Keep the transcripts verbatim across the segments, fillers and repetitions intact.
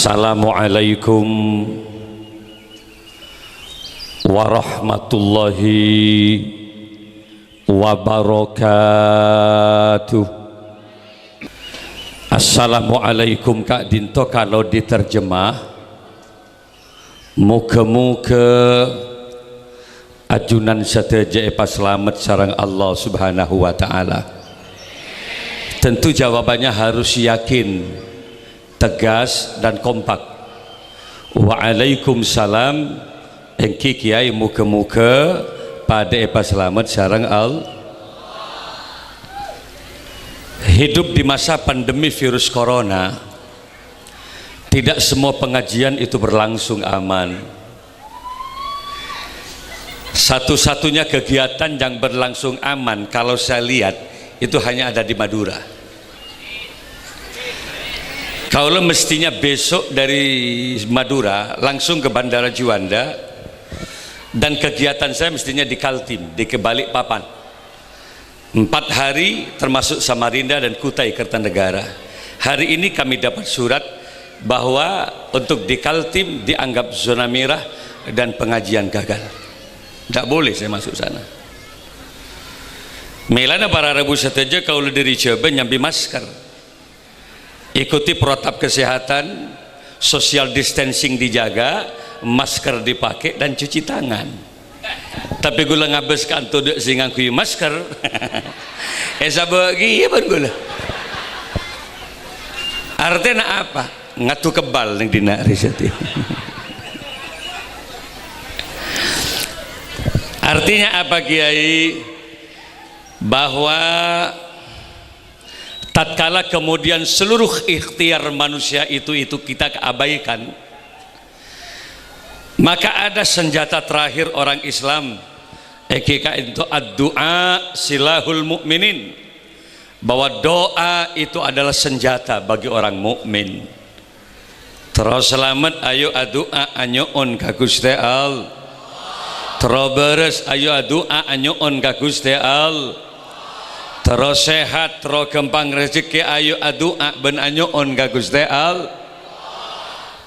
Assalamualaikum warahmatullahi wabarakatuh. Assalamualaikum ka'dinto kalau diterjemah, moga-moga ajunan sadhâjâ èpaslamet sareng Allah Subhanahu wa Ta'ala. Tentu jawabannya harus yakin, tegas, dan kompak. Waalaikumsalam, èngghi Kiai, moga-moga padâ èpaslamet sareng Allah. Hidup di masa pandemi virus corona, tidak semua pengajian itu berlangsung aman. Satu-satunya kegiatan yang berlangsung aman, kalau saya lihat, itu hanya ada di Madura. Kaula mestinya besok dari Madura langsung ke Bandara Juanda, dan kegiatan saya mestinya di Kaltim, di Balikpapan. Empat hari, termasuk Samarinda dan Kutai Kertanegara. Hari ini kami dapat surat bahwa untuk di Kaltim dianggap zona merah dan pengajian gagal. Tidak boleh saya masuk sana. Mèlana para rabu sadhâjâ, kaula dâri Jhâbâ nyambi masker. Ikuti protap kesehatan, social distancing dijaga, masker dipakai, dan cuci tangan. Tapè ghulâ ngabâs ka'dinto dâ' sè ngangghuy masker. Èsabâ' kèya bân ghulâ. Artèna apa? Ngadu kebal neng dinna' rè satèya. Artinya apa, Kiai? Bahwa tatkala kemudian seluruh ikhtiar manusia itu, itu kita abaikan, maka ada senjata terakhir orang Islam, èngghi ka'dinto, "Ad-du'a silahul mu'minin," bahwa doa itu adalah senjata bagi orang mukmin. Terro salamet, ayo adu'a, anyo'on ka Ghustè Allah. Terro bârâs, ayo adu'a, anyo'on ka Ghustè Allah. Terro sehat, terro ghâmpang rejekkè, ayo adu'a bân anyo'on ka Ghustè Allah.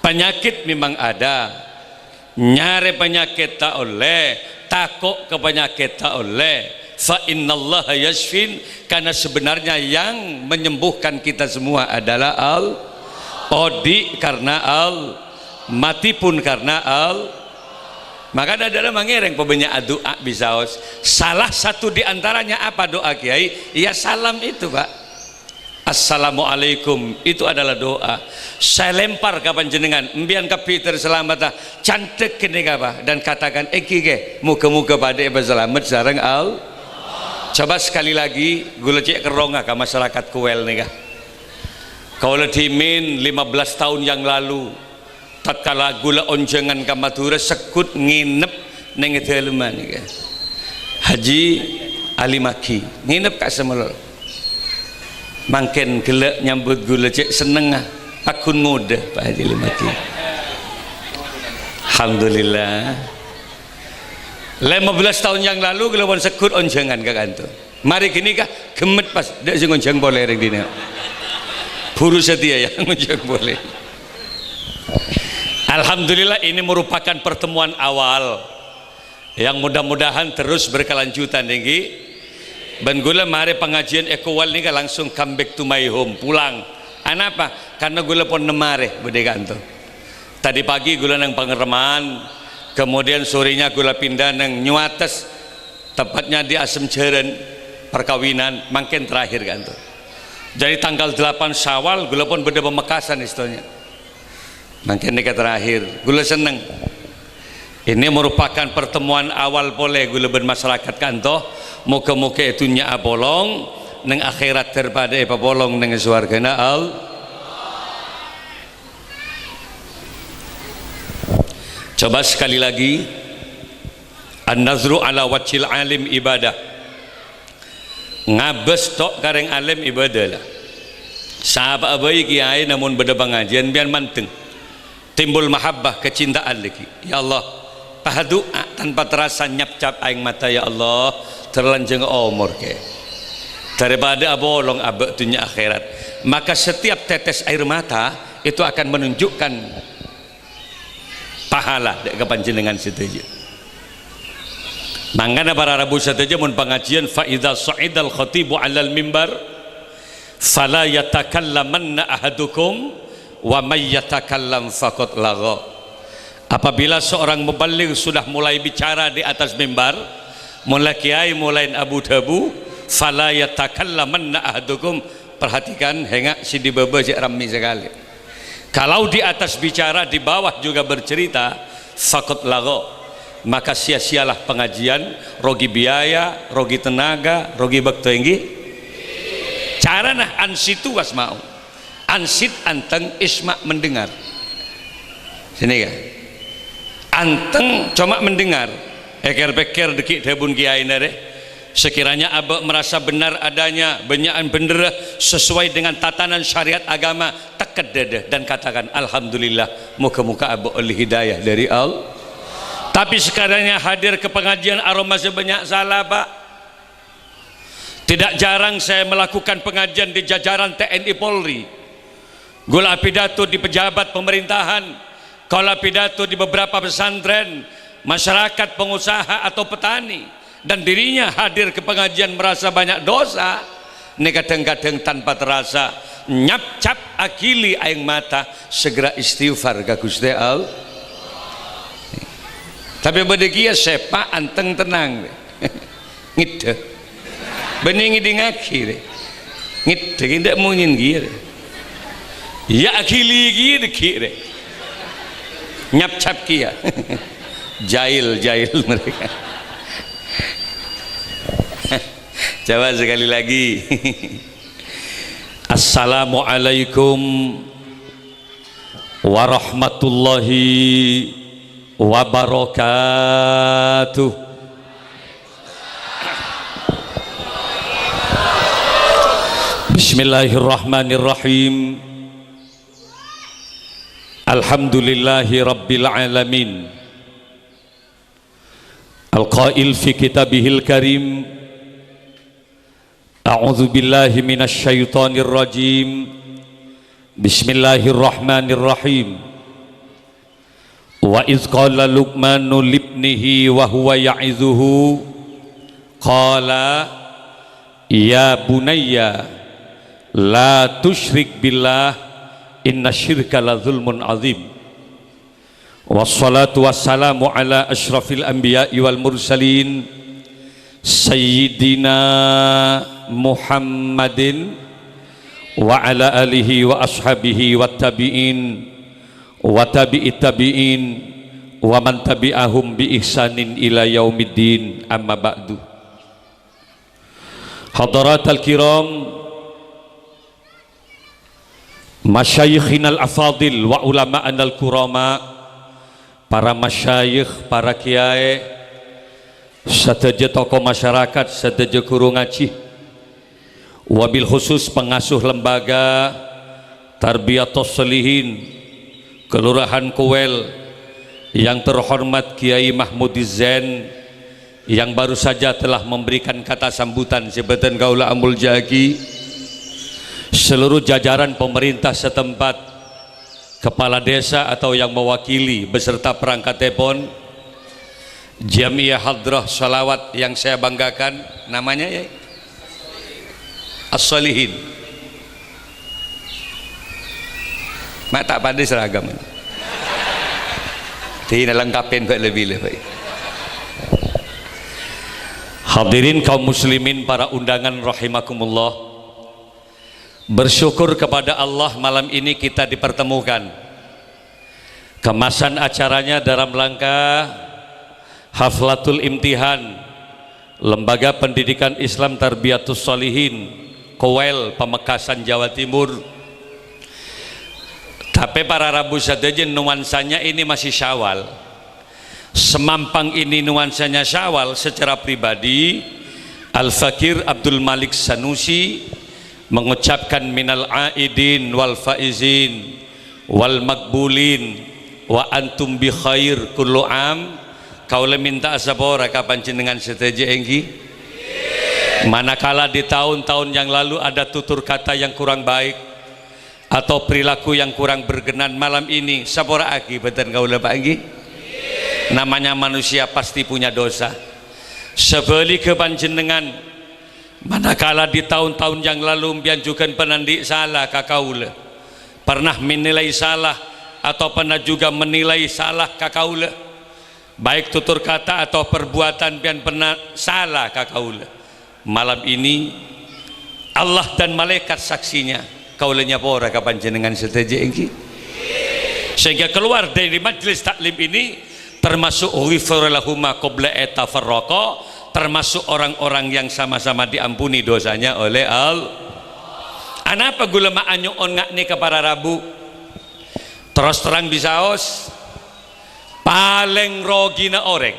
Penyakit memang ada. Nyarè panyakèt ta' ollè, tako' ka panyakèt ta' ollè. "Fa innallaha yasyfin," karena sebenarnya yang menyembuhkan kita semua adalah Al-, odi' karena Al-, mati pun karena Al-, makana dâlâ mangèrèng pabânnya' adu'a bisaos. Salah satu di antaranya apa doa, Kiai? Ya, salam itu, Pak. "Assalamualaikum," itu adalah doa. Saya lempar ka panjhennengngan, empèyan kabbhi ter salamet, candhek kènè' kapa, dan katakan, "Èngghi, kè, moga-moga padâ èpasalamet sareng Al-." Coba sekali lagi, ghulâ cè' kerrongnga ka masyarakat Kuwel nèka. Kaulâ dhimèn lima belas taon yang lalu, tatkala ghulâ onjhângan ka Madhurâ, segghut ngènep neng è dâlemman, ya. Haji Ali Magi ngènep ka' Samalolo. Mangkèn ghellâ' nyambut ghulâ cè' sennengnga, pagghun ngodâ, Pak Haji Ali Magi. Alhamdulillah. Lima belas taon yang lalu ghulâ pon segghut onjhângan ka ka'dinto. Marè ghânèka ghemmet pas, dâ' sè ngonjhâng polè rèng dinna'. Buru satèya, ya, ngonjhâng polè. Alhamdulillah, ini merupakan pertemuan awal yang mudah-mudahan terus berkelanjutan, èngghi. Bân ghulâ marè pangajiân è Kuwel nèka langsung come back to my home, pulang. Anapa? Karena ghulâ pon nemmarè bâdâ è ka'dinto. Tadi pagi ghulâ neng Pangerreman, kemudian sorenya ghulâ pindah neng Nyuwates. Tepatnya di Asemjaran, perkawinan, mangkèn terakhir ka'dinto. Jadi tanggal delapan Syawal, ghulâ pon bâdâ Pamekasan, istilahnya. Mangkèn nèka terakhir, ghulâ senneng. Ini merupakan pertemuan awal polè ghulâ bân masyarakat ka'dinto. Moga-moga è dhunnya apolong, neng akhèrat dâripadâ èpapolong neng sowarghâna Al-, Coba sekali lagi, "An-nazru ala wajhil alim ibadah." Ngabâs to' ka rèng alim ibadah la. Sapa'a bhâi kiyaè, namong bâdâ pangajiân, empèyan mandeng. Timbul mahabbah, kecintaan lagi. Ya Allah, pas adu'a tanpa terasa nyapcap aèng mata, ya Allah, terlanjang omor, kè. Daripada apolong abâ' dhunnya akhèrat. Maka setiap tetes air mata Itu akan menunjukkan pahala dâ' ka panjhennengngan sadhâjâ. Mangkana para rabu sadhâjâ, mon pangajiân, "Fa idza sha'idal khatibu 'alal mimbar, fala yatakallamanna ahadukum, wa may yatakallam faqad lagha." Apabila seorang muballigh sudah mulai bicara di atas mimbar, mon la kèyaè molaè abu-dhâbu, "Fala yatakallamanna ahadukum," perhatikan, hènga' sè è bâbâ jhâ' rammè sakalè. Kalau di atas bicara, di bawah juga bercerita, faqad lagha, maka sia-sialah pengajian, rogi biaya, rogi tenaga, rogi bâkto, èngghi? Carana ansitu wasma'u. Ansit anteng, isma' mendengar. Sini ya. Anteng coma mendengar. Èkèr-pèkkèr dâgghi' dhâbuna kèyaèna rè. Sekiranya abâ' merasa benar adanya, bânnya'an bhendherra sesuai dengan tatanan syariat agama, tekket dâdâ dan katakan, "Alhamdulillah, moga-moga abâ' ollè hidayah dâri Allah." Tapi sekiranya hadir ke pengajian aromasa bânnya' sala, Pak. Tidak jarang saya melakukan pengajian di jajaran T N I Polri. Ghulâ apidato di pejabat pemerintahan, kaulâ apidato di beberapa pesantren, masyarakat, pengusaha atau petani, dan dirinya hadir ke pengajian merasa banyak dosa, nè kadhâng-kadhâng tanpa terasa nyapcap aghili aèng mata, segera istighfar ka Ghustè Allah. Tapè bâdâ kèya sèpa' anteng tennang. Ngèdhâ. Bânnè ngèdingngaghi, rè. Ngèdhâ, kènta' monyèn kèya, rè. Iyâ, aghili kèya dâgghi', rè. Nyapcap kèya. Jahil, jahil mereka. Coba sekali lagi. Assalamualaikum warahmatullahi wabarakatuh. Bismillahirrahmanirrahim. Alhamdulillahi rabbil alamin. Al-qail fi kitabihil karim, a'udzu billahi minasy syaithanir rajim. Bismillahirrahmanirrahim. Wa idz qala Luqmanu libnihi wa huwa ya'izuhu, qala, "Ya bunayya, la tusyrik billah, inna syirka la zulmun azim." Wassalatu wassalamu ala asyrafil anbiya'i wal mursalin, Sayyidina Muhammadin wa ala alihi wa ashabihi wa tabi'in wa tabi'it tabi'in wa man tabi'ahum bi ihsanin ila yaumiddin, amma ba'du. Hadaratal kiram, masyayikhinal afadil wa ulama'anal kurama, para masyayikh, para kiyaè, sadhâjâ tokoh masyarakat, sadhâjâ ghuru ngajhi, wabil khusus pengasuh lembaga Tarbiyatus Shalihin, Kelurahan Kowel, yang terhormat Kiai Mahmud Zain, yang baru saja telah memberikan kata sambutan sè bhâdhân kaulâ amoljâ'aghi, seluruh jajaran pemerintah setempat, kepala desa atau yang mewakili beserta perangkatèpon, Jamiah Hadrah Shalawat yang saya banggakan, namanya ya? As-Shalihin. Ma' ta' padâ seragam. Dinah lengkapin bâ' lebbi lè, Pak. Hadirin kaum muslimin, para undangan rahimakumullah. Bersyukur kepada Allah, malam ini kita dipertemukan. Kemasan acaranya dalam rangka Haflatul Imtihan Lembaga Pendidikan Islam Tarbiyatus Shalihin, Kowel, Pamekasan, Jawa Timur. Tapè para rabu sadhâjâ, nuansanya ini masih Syawal. Semampang ini nuansanya Syawal, secara pribadi, Al-Fakir Abdul Malik Sanusi mengucapkan minal aidin wal faizin wal makbulin wa antum bi khair kullu am. Kaulâ mènta'a sapora ka panjhennengngan sadhâjâ èngghi. Manakala di tahun-tahun yang lalu ada tutur kata yang kurang baik, atau perilaku yang kurang berkenan malam ini, sapora'aghi bhâdhân kaulâ, Pak, ènggi? Namanya manusia pasti punya dosa. Sabhâligghâ panjhennengngan, manakala di tahun-tahun yang lalu empiyan jhughân pernah andi' sala ka kaulâ, pernah menilai salah, atau pernah juga menilai salah ka kaulâ, baik tutur kata atau perbuatan empiyan pernah sala ka kaulâ. Malam ini, Allah dan malaikat saksinya, kaulâ nyapora ka panjhennengngan sadhâjâ ènggi. Sehingga keluar dari majelis taklim ini termasuk ghufira lahuma qabla an yatafarraqa, termasuk orang-orang yang sama-sama diampuni dosanya oleh Allah. Anapa ghulâ ma' anyo'on nga' nèka para rabu? Terros terrang bisaos, palèng rogina orèng.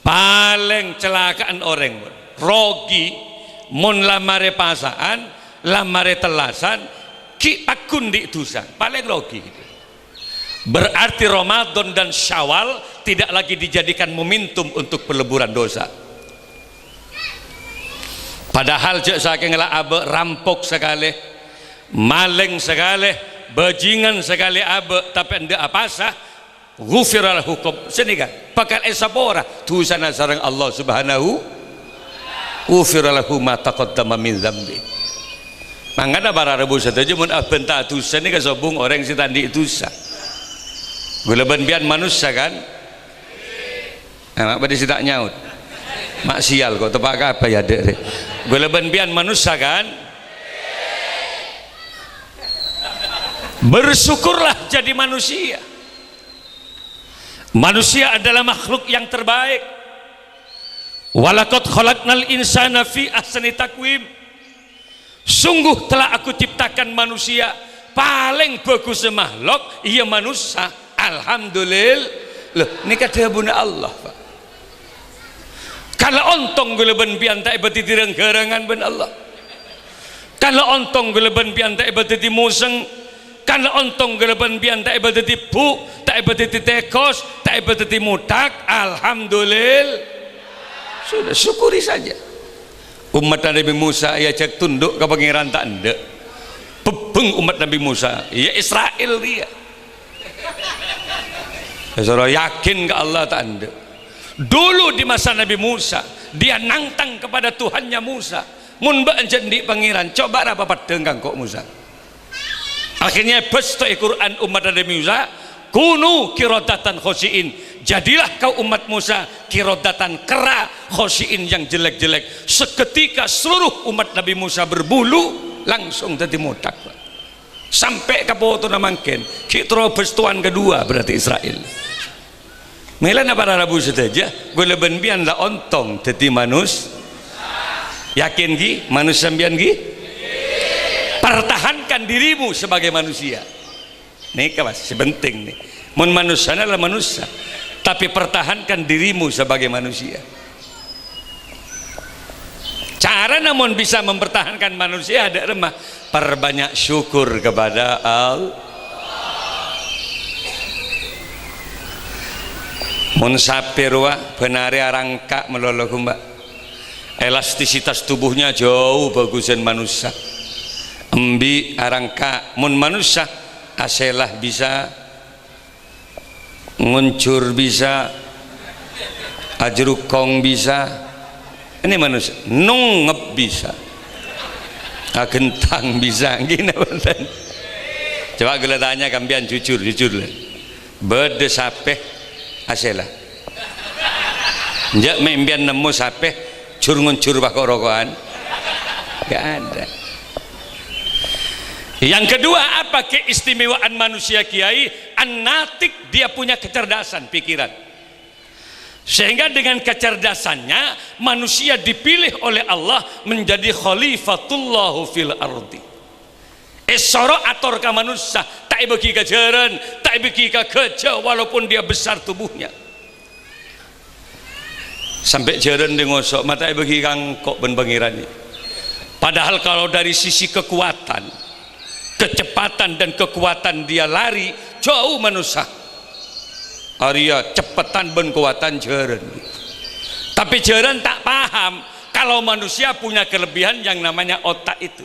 Palèng calaka'an orèng, rogi, mon la marè pasa'an, la marè tellasan, ghi' paggun andi' dusa, palèng rogi. Berarti Ramadan dan Syawal tidak lagi dijadikan momentum untuk peleburan dosa. Padahal jhâ' sakèng la abâ' rampok sakalè, malèng sakalè, bajingan sakalè abâ', tapè endâ' apasa, ghufira lahu qab-, sanèka bhâkal èsapora dusana sareng Allah Subhanahu, ghufira lahu ma taqaddama min dzambi. Mangkana para rabu sadhâjâ, mon abhânta dusa nèka sobung orèng sè ta' andi' dusa. Ghulâ bân bi'ân manossa, kan? Nah, ma' bâdâ sè ta' nyaot. Ma' sial kok, teppa' kabâ ya, Dek, rè. Ghulâ bân bi'ân manossa, kan? Bersyukurlah jadi manusia. Manusia adalah makhluk yang terbaik. "Walaqad khalaqnal insana fi ahsani taqwim." Sungguh telah Aku ciptakan manusia palèng bhâghussa makhluk, iyâ manossa. Alhamdulillah. Loh, nèka dhâbuna Allah, Pak. Kala ontong ghulâ bân bi'ân ta' èbâdâddhi rang-ghârângan bân Allah. Kala ontong ghulâ bân bi'ân ta' èbâdâddhi mosèng. Kala ontong ghulâ bân bi'ân ta' èbâdâddhi bu', ta' èbâdâddhi tèkos, ta' èbâdâddhi mothak. Alhamdulillah. Sudah, syukuri saja. Ommatta Nabi Musa èajhâk tunduk ka Pangèran ta' endâ'. Bhâbhâng ommat Nabi Musa, iyâ Isra'il rèya. Èsoro yakin ka Allah ta' endâ'. Dulu di masa Nabi Musa, dia nantang kepada Tuhannya Musa, "Mon bâ'na jhâ' andi' Pangèran, coba' ra papeddhâng ka engko', Musa." Akhirnya èbâstoè Qur'an ommat Nabi Musa, "Kunu qiradatan khasi'in." Jadilah kau umat Musa qiradatan, kerra, khasi'in, yang jelek-jelek. Seketika seluruh umat Nabi Musa berbulu, langsung dhâddhi mothak. Sampè' ka potona mangkèn, ghi' terro bâstowan kadhuwâ berarti Isra'il. Mèlana para rabu sadhâjâ, ghulâ bân bi'ân la ontong dhâddhi manus-, yakin ghi, manossa sampèyan ghi? Pertahankan dirimu sebagai manusia. Nèka, Mas, sè penting nè. Mon manossana la manossa, tapi pertahankan dirimu sebagai manusia. Carana mon bisa mempertahankan manusia, adâ' remma, perbanyak syukur kepada Allah. Mon sapè rowa bân arè arangka' malolo, Mbak. Elastisitas tubuhnya jauh bhâghusân manossa. Embi' arangka', mon manossa, asèla bisa, ngonjhur bisa, ajrukong bisa. Ini manusia, nongep bisa. Aghentang bisa, gini, bhunten. Coba ghulâ tanya ka sampèyan jujur, jujur, lè. Bâdâ sapè asèla? Enjâ' mè' sampèyan nemmo sapè jhur-ngonjhur bâ ko'-roko'an? Nggak ada. Yang kedua, apa keistimewaan manusia, Kiai? An-natik, dia punya kecerdasan pikiran. Sehingga dengan kecerdasannya, manusia dipilih oleh Allah menjadi khalifatullahu fil ardi. Èsoro ator ka manossa, ta' èbâgi ka jhârân, ta' èbâgi ka ghâjâ, walaupun dia besar tubuhnya. Sampè' jhârân dingosok, ma' ta' èbâgi ka engko' bân Pangèran. Padahal kalau dari sisi kekuatan, kecepatan dan kekuatan dia lari, jauh manossa. Arèya ceppettan bân kowatan jhârân. Tapi jhârân ta' paham kalau manusia punya kelebihan yang namanya otak itu.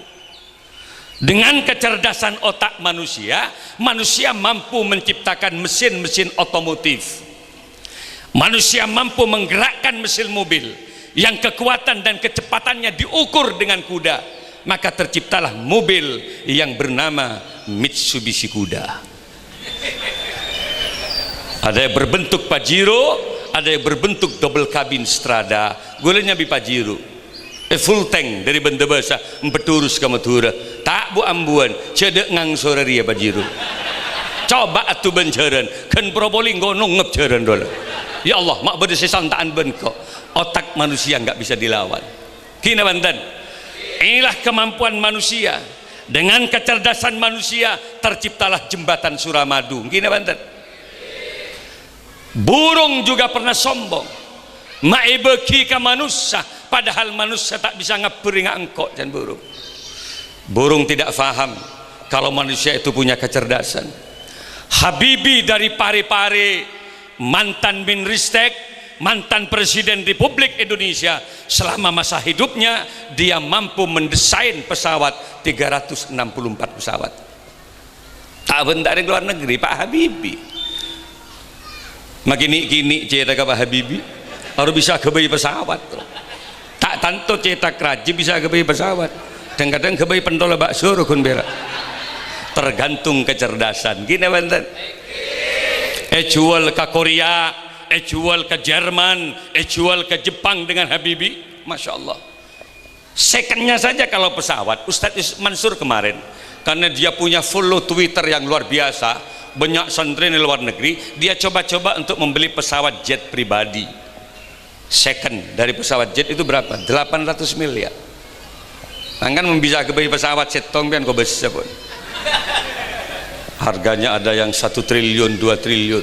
Dengan kecerdasan otak manusia, manusia mampu menciptakan mesin-mesin otomotif. Manusia mampu menggerakkan mesin mobil yang kekuatan dan kecepatannya diukur dengan kuda. Maka terciptalah mobil yang bernama Mitsubishi Kuda. Ada yang berbentuk Pajero, ada yang berbentuk double cabin Strada. Ghulâ nyambi Pajero. Eh, full tank dâri Bândâbâsa, empeturus ka Madhurâ. Ta' bu-ambuwân, jhâ' dâ' ngangsorâ rèya Pajero. Coba adhu bân jhârân, ghân propoli ngko nongngep jhârân dhola. Ya Allah, ma' bâdâ sè santa'an bân ko. Otak manusia nggak bisa dilawan. Ghi napa bhunten? Inilah kemampuan manusia. Dengan kecerdasan manusia, terciptalah jembatan Suramadu. Ghi napa bhunten? Burung juga pernah sombong, ma' èbâghi ka manossa, padahal manossa ta' bisa ngabbhâr ènga' engko', can burung. Burung tidak faham kalau manusia itu punya kecerdasan. Habibie dari Parepare, mantan Menristek, mantan Presiden Republik Indonesia, selama masa hidupnya dia mampu mendesain pesawat tiga ratus enam puluh empat pesawat. Ta' bân ta' rèng luar negeri, Pak Habibie. Makènè'-kènè' cèthagghâ Pak Habibie, harus bisa ghâbây pesawat. Ta' tanto cèthak rajâ bisa ghâbây pesawat. Dhâng-kadhâng ghâbây pentol bakso rogun pèra'. Tergantung kecerdasan. Ghi napa bhunten? Èjhuwâl ka Korea, èjhuwâl ka Jerman, èjhuwâl ka Jepang dengan Habibie. Masya Allah. Second-nya saja kalau pesawat, Ustadz Is-, Mansur kemarin, karena dia punya follow Twitter yang luar biasa, banyak santri di luar negeri, dia coba-coba untuk membeli pesawat jet pribadi. Second dari pesawat jet itu berapa? Delapan ratus miliar. Mangkana mon bisa ghâbây pesawat sèttong, pèyan kobâsa pon. Harganya ada yang satu triliun, dua triliun.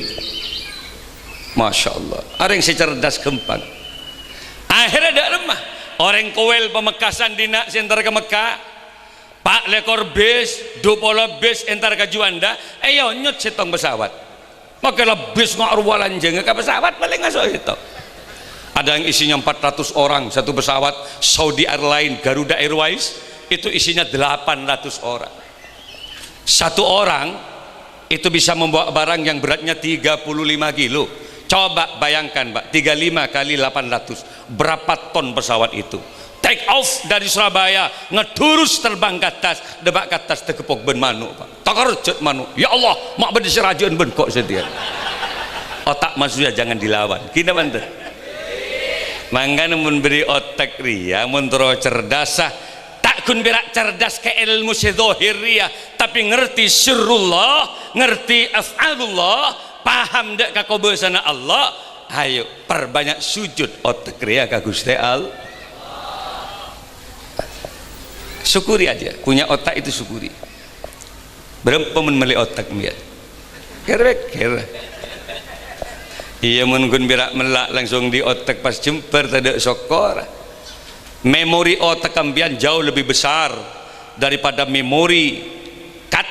Masya Allah. Arèng sè cerdas ghâmpang. Akhirnya dâ' remma. Orèng Kowel Pamekasan dinna' sè entar ka Mekkah. Pa' lèkor bis, du polo bis entar ka Juanda. Èyonyot sèttong pesawat. Makè la bis nga' rowa lanjhângnga ka pesawat palèng maso' sèttong. Ada yang isinya empat ratus orang, satu pesawat Saudi Airline, Garuda Airways, itu isinya delapan ratus orang. Satu orang itu bisa membawa barang yang beratnya tiga puluh lima kilo. Coba bayangkan, Pak, tiga lima kali delapan ratus. Berapa ton pesawat itu? Take off dari Surabaya, ngedurus terbang ke atas, dâpa' ka attas tagheppok bân mano', Pak. Takerjhât mano'. Ya Allah, ma' bâdâ sè rajâ'ân bân ko' satèya. Otak manusia jangan dilawan. Ghi napa bhunten? Mangkana mon bâri' otak rèya, mon terro cerdassa, ta' ghun pèra' cerdas ka èlmo sè zahir rèya, tapè ngerti sirrullah, ngerti af'alullah, paham dâ' ka kobâsana Allah, ayo, perbanyak sujud otak rèya ka Ghustè Allah. Syukuri aja, punya otak itu syukuri. Bârâmpa mon mellè otak, mbiyan? Kèr-pèkkèr. Iyâ, mon ghun pèra' mella' langsung di otak pas jembhâr, tadâ' sokkorra. Memori otak sampèyan jauh lebih besar daripada memori kad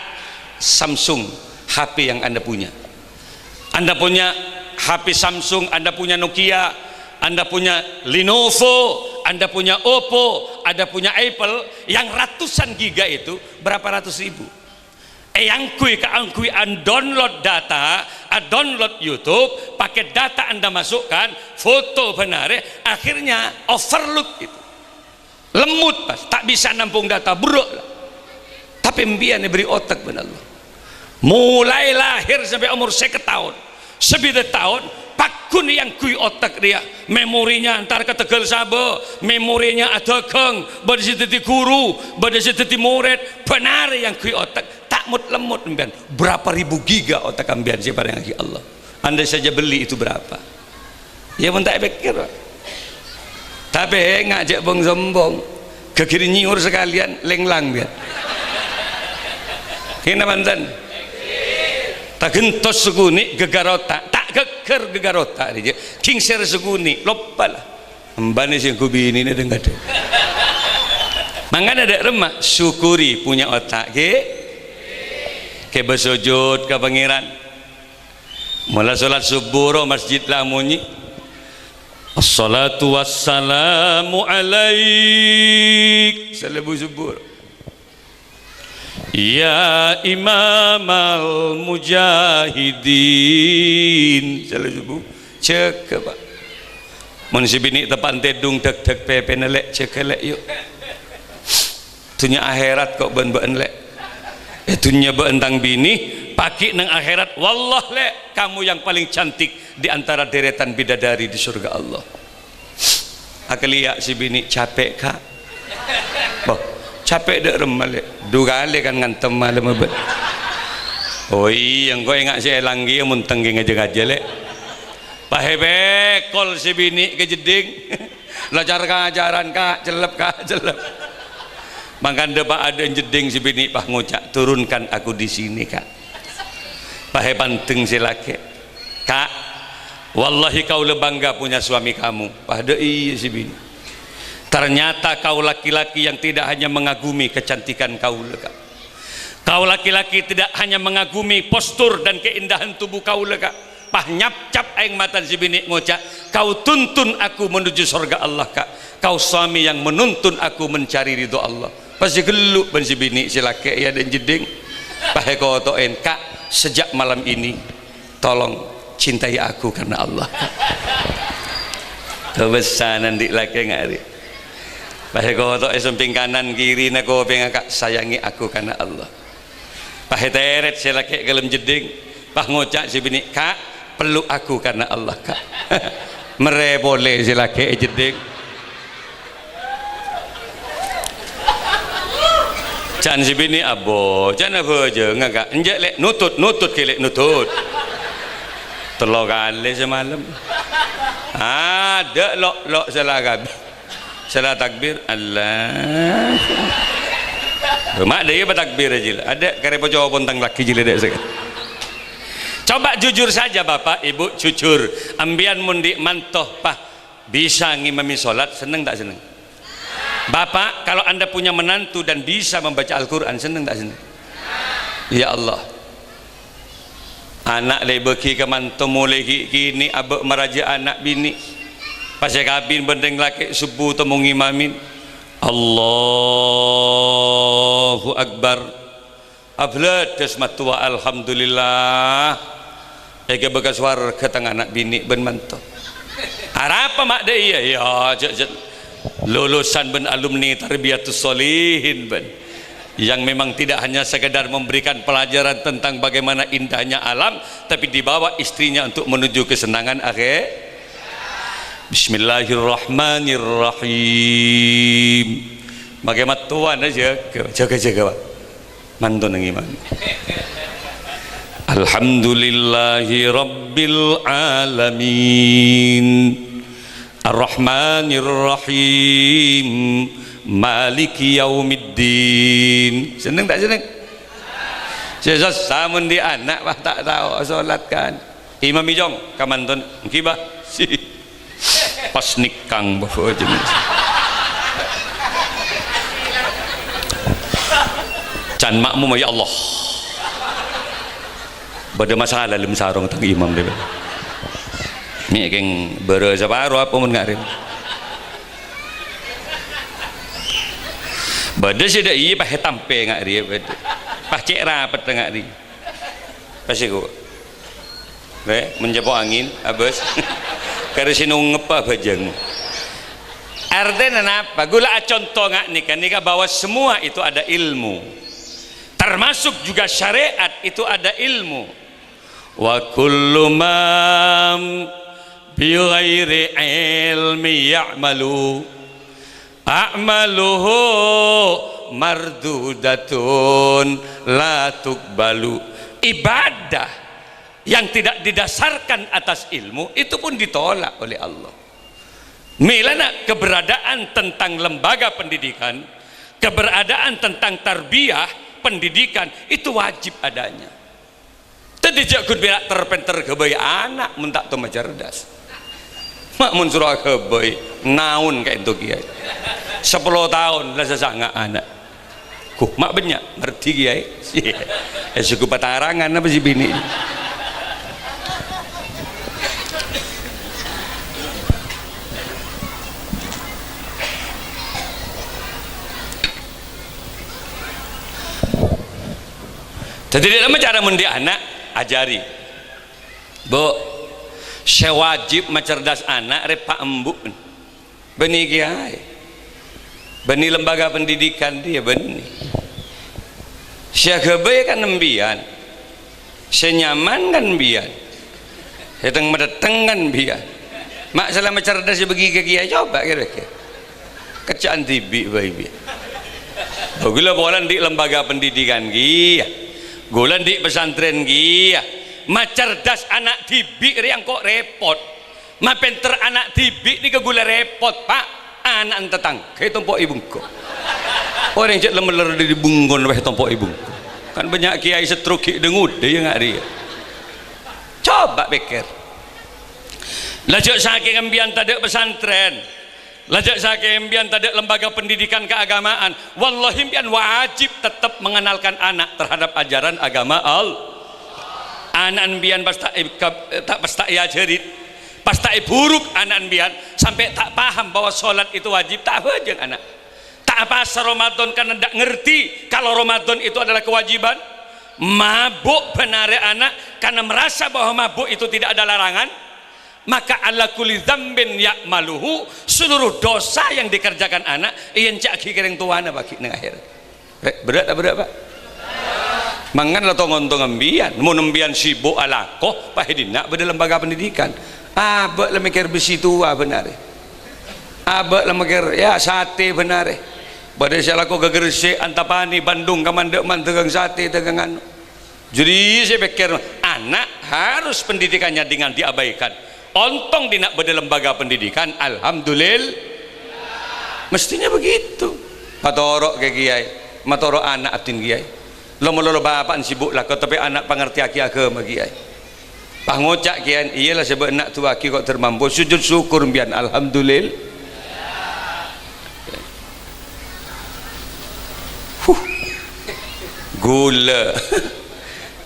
Samsung H P yang Anda punya. Anda punya H P Samsung, Anda punya Nokia, Anda punya Lenovo, Anda punya Oppo, Anda punya Apple, yang ratusan giga itu, berapa ratus ribu? Èangghuy kaangghuy a-download data, a-download YouTube, paket data Anda masukkan, foto bân arè, akhirnya overload itu. Lemmot, pas, ta' bisa nampong data, buru' la. Tapè mbiyan èbâri' otak bân Allah. Molaè lahir sampè' omor sèket taon, sabidhâk taon, pagghun èangghuy otak rèya. Memorinya entar ka Tegal Saba, memorinya adhâghâng, bâdâ sè dhâddhi ghuru, bâdâ sè dhâddhi morèd, bân arè èangghuy otak, ta' mot-lemmot sampèyan. Berapa ribu giga otak sampèyan sè èparèngaghi Allah. Andai saja beli itu berapa? Iyâ, mon ta' èpèkkèr, Pak. Tapè ènga' jhâ' bong-sombong. Ghâghiri nyèyor sakalèyan, lènglang, mbiyan. Kèng napa bhunten? Ta' ghentos sakonè' ghâgghâr otak. Ta' ghâgghâr ghâgghâr otak, rèya. Ghingser sakonè', loppa la. Embanè sè ngangghuy binèna dhâng-kadhâng. Mangkana dâ' remma, syukuri punya otak, ghi. Kèbâ sojud ka Pangèran. Mola salat subuh ro masjid la amonyè, "Assalatu wassalamu alaik." Salèbu subuh ro. Ya imamal mujahidin. Salat subuh. Jâgâ, Pak. Mon sè binè' teppa'na tèdung dâk-dâk pèpèna, Lè', jâgâ, Lè', yu'. Dhunnya akhèrat kok bân bâ'na, Lè'. È dhunnya bâ'na tang binè, paghi' neng akhèrat, wallah, Lè', kamu yang paling cantik di antara deretan bidadari di surga Allah. Akaliya' sè binè', "Capè', Ka'." "Bâh, capè' dâ' remma, Lè'?" "Du kalè kan ngantem malemma bâ'na." "Oh iyâ, engko' enga' sè èlang kèya mon tengngè ngajâ-ngajâ, Lè'." Pahèpèkol sè binè' ka jeddhing. Lacar-kacaran, "Ka', cellep, Ka', cellep." Mangkana dâpa' adâ'na jeddhing sè binè', pas ngoca', "Turunkan aku di sini, Ka'." Pahèpandeng sè lakè'. "Ka', wallahi kaulâ bangga punya suami kamu." Padâ iyâ sè binè'. "Ternyata kau laki-laki yang tidak hanya mengagumi kecantikan kaulâ, Ka'. Kau laki-laki tidak hanya mengagumi postur dan keindahan tubuh kaulâ, Ka'." Pas nyapcap aèng matana sè binè' ngoca', "Kau tuntun aku menuju sorga Allah, Ka'. Kau suami yang menuntun aku mencari ridho Allah." Pas sè ghellu' bân sè binè' sè lakè' iyâ adâ'na jeddhing. Pas èkoto'è, "Ka', sejak malam ini, tolong cintai aku karena Allah." Kabessana andi' lakè' nga' rè. Pas èkoto'è sampèng kanan kèrèna kopèngnga, "Ka', sayangi aku karena Allah." Pas èterèt sè lakè' ka dâlem jeddhing, pas ngoca' sè binè', "Ka', peluk aku karena Allah, Ka'." Marè polè sè lakè' è jeddhing. Can sè binè' abo, can abhâjângnga, Ka'. "Enjâ', Lè', nutut, nutut, Lè', nutut." Tello kalè samalem. Adâ' lo'-lo' sala kabbhi. Sala takbir, Allah. Ma' dâ' iyâ patakbir jâ'. Adâ' karè pocopon tang lakè jâ' dâ' sè. Coba jujur saja, Bapak, Ibu, jujur. Ampèyan mon andi' manto, pas bisa ngimami sholat, senneng ta' senneng? Bapak, kalau Anda punya menantu dan bisa membaca Al-Quran, senneng ta' senneng? Ya Allah. Ana' lè bâgi ka manto molè ghi' kènè' abâ' marajâ ana' binè'. Pas èkabin bân rèng lakè' sobbhu temmo ngimamin. Allahu Akbar. Abhâlâdhâs mattowa, alhamdulillah. Èghâbây ka sowarghâ tang ana' binè' bân manto. Arapa ma' dâ' iyâ? Iyâ, jâ', jâ'. Lulusan bân alumni Tarbiyatus Sholihin bân. Yang memang tidak hanya sekedar memberikan pelajaran tentang bagaimana indahnya alam, tapi dibawa istrinya untuk menuju kesenangan akhir. Bismillahirrahmanirrahim. Mangkè mattowana jâgâ, jâgâ, jâgâ, Pak. Mantona ngimami. Alhamdulillahi rabbil alamin. Arrahmanirrahim. Maliki yaumiddin. Senneng ta' senneng? Sè sossa mon andi' ana', wah, ta' tao sholat kan. Imam Ijong, ka manton, "Èngghi, Bah." Pas nèkang, Bah, jeneng. Can makmum, ya Allah. Bâdâ masalah lem sarong tang imam dâ'. Mè' kèng bârâ saparo apa mon nga' rè. Bâdâ sè dâ' iyâ pas ètampè nga' rè, bâdâ. Pas cè' rapet nga' rè. Pas èko. Rè, mencepo angin, abâs. Karè sè nongeppa bhâjâng. Artèna napa? Ghulâ aconto nga' nèka, nèka bahwa semua itu ada ilmu. Termasuk juga syariat itu ada ilmu. Wa kullu man bi ghairi ilmi ya'malu, a'maluhu mardudatun la tuqbalu. Ibadah yang tidak didasarkan atas ilmu itu pun ditolak oleh Allah. Mèlana keberadaan tentang lembaga pendidikan, keberadaan tentang tarbiyah pendidikan itu wajib adanya. Dhâddhi jhâ' ghun pèra' ter-pènter ghâbây ana' mon ta' tomma cerdas. Ma' mon soro aghâbây, naon kaènto kèyaè. Sapolo taon la sasanga ana'. Ghu, ma' bânnya', ngartè kèyaè. Eh, suku patarangan apa sè binè'? Dhâddhi, dâ' remma cara mon dhi' ana', ajhâri. Bu, sè wajib macerdas ana' rè pa' embu'. Bânnè kèyaè. Bânnè lembaga pendidikan dhiyâ, bânnè. Sè aghâbây kan embiyan. Sè nyaman kan embiyan. Sè teng-madhetteng kan embiyan. Ma' sè la macerdas sè bâgi ka kèyaè, coba kèra-kèra. Kèca'an dhibi' bhâi, bi'. Oh, ghulâ polana dhi' lembaga pendidikan kèya. Ghulâ dhi' pesantren kèya. Macerdas ana' dhibi' rè engko' rèpot. Mapènter ana' dhibi' nèka ghulâ rèpot, Pa'. Ana'na tatangghâ ètompo'è bungko. Orèng cè' lem-meller dâri bungkona bhâi ètompo'è bungko. Kan bânnya' kèyaè sè trok ghi' dâ-ngodâ, yâ, nga' rèya. Coba pèkkèr. La jhâ' sakèng embiyan tadâ' pesantren. La jhâ' sakèng embiyan tadâ' lembaga pendidikan keagamaan. Wallahi embiyan wajib tetep mengenalkan anak terhadap ajaran agama Allah. Ana' embiyan pas ta' èkab-, ta', pas ta' èajhâri, pas ta' èburuk ana' embiyan, sampè' ta' paham bahwa sholat itu wajib, ta' abhâjâng ana'. Ta' apowasa Ramadan karena ndak ngerti kalau Ramadan itu adalah kewajiban. Mabuk bân arè ana' karena merasa bahwa mabuk itu tidak ada larangan. Maka ala kulli dzambin ya'maluhu, seluruh dosa yang dikerjakan anak, èyènca'aghi ka rèng towana bâgi' neng akhèrat. Rè-, berrâ' ta' berrâ', Pa'? Mangkana la tong-ontong embiyan, mon embiyan sibuk alako, Pa', è dinna' bâdâ lembaga pendidikan. Abâ' la mèkkèr besi towa bân arè. Abâ' la mèkkèr, yâ, satè bân arè. Bâdâ sè alako ka Gresik, Antapani, Bandung, ka mandhâ'-mandhâ' dagang satè, dagang anu. Jadi, saya pikir, anak harus pendidikannya dengan diabaikan. Ontong dinna' bâdâ lembaga pendidikan, alhamdulillah. Mestinya begitu. Matoro' ka kèyaè, matoro' ana' abdhina kèyaè. Lom-malolo bapa'na sibuk lako, tapè ana' pangartèyaghi aghâma kèyaè. Pas ngoca' kèyaè, "Iyâ la, sè bâ'na duwâ'aghi kok ter mampo, sujud syukur mbiyan, alhamdulillah." Huh. Ghulâ.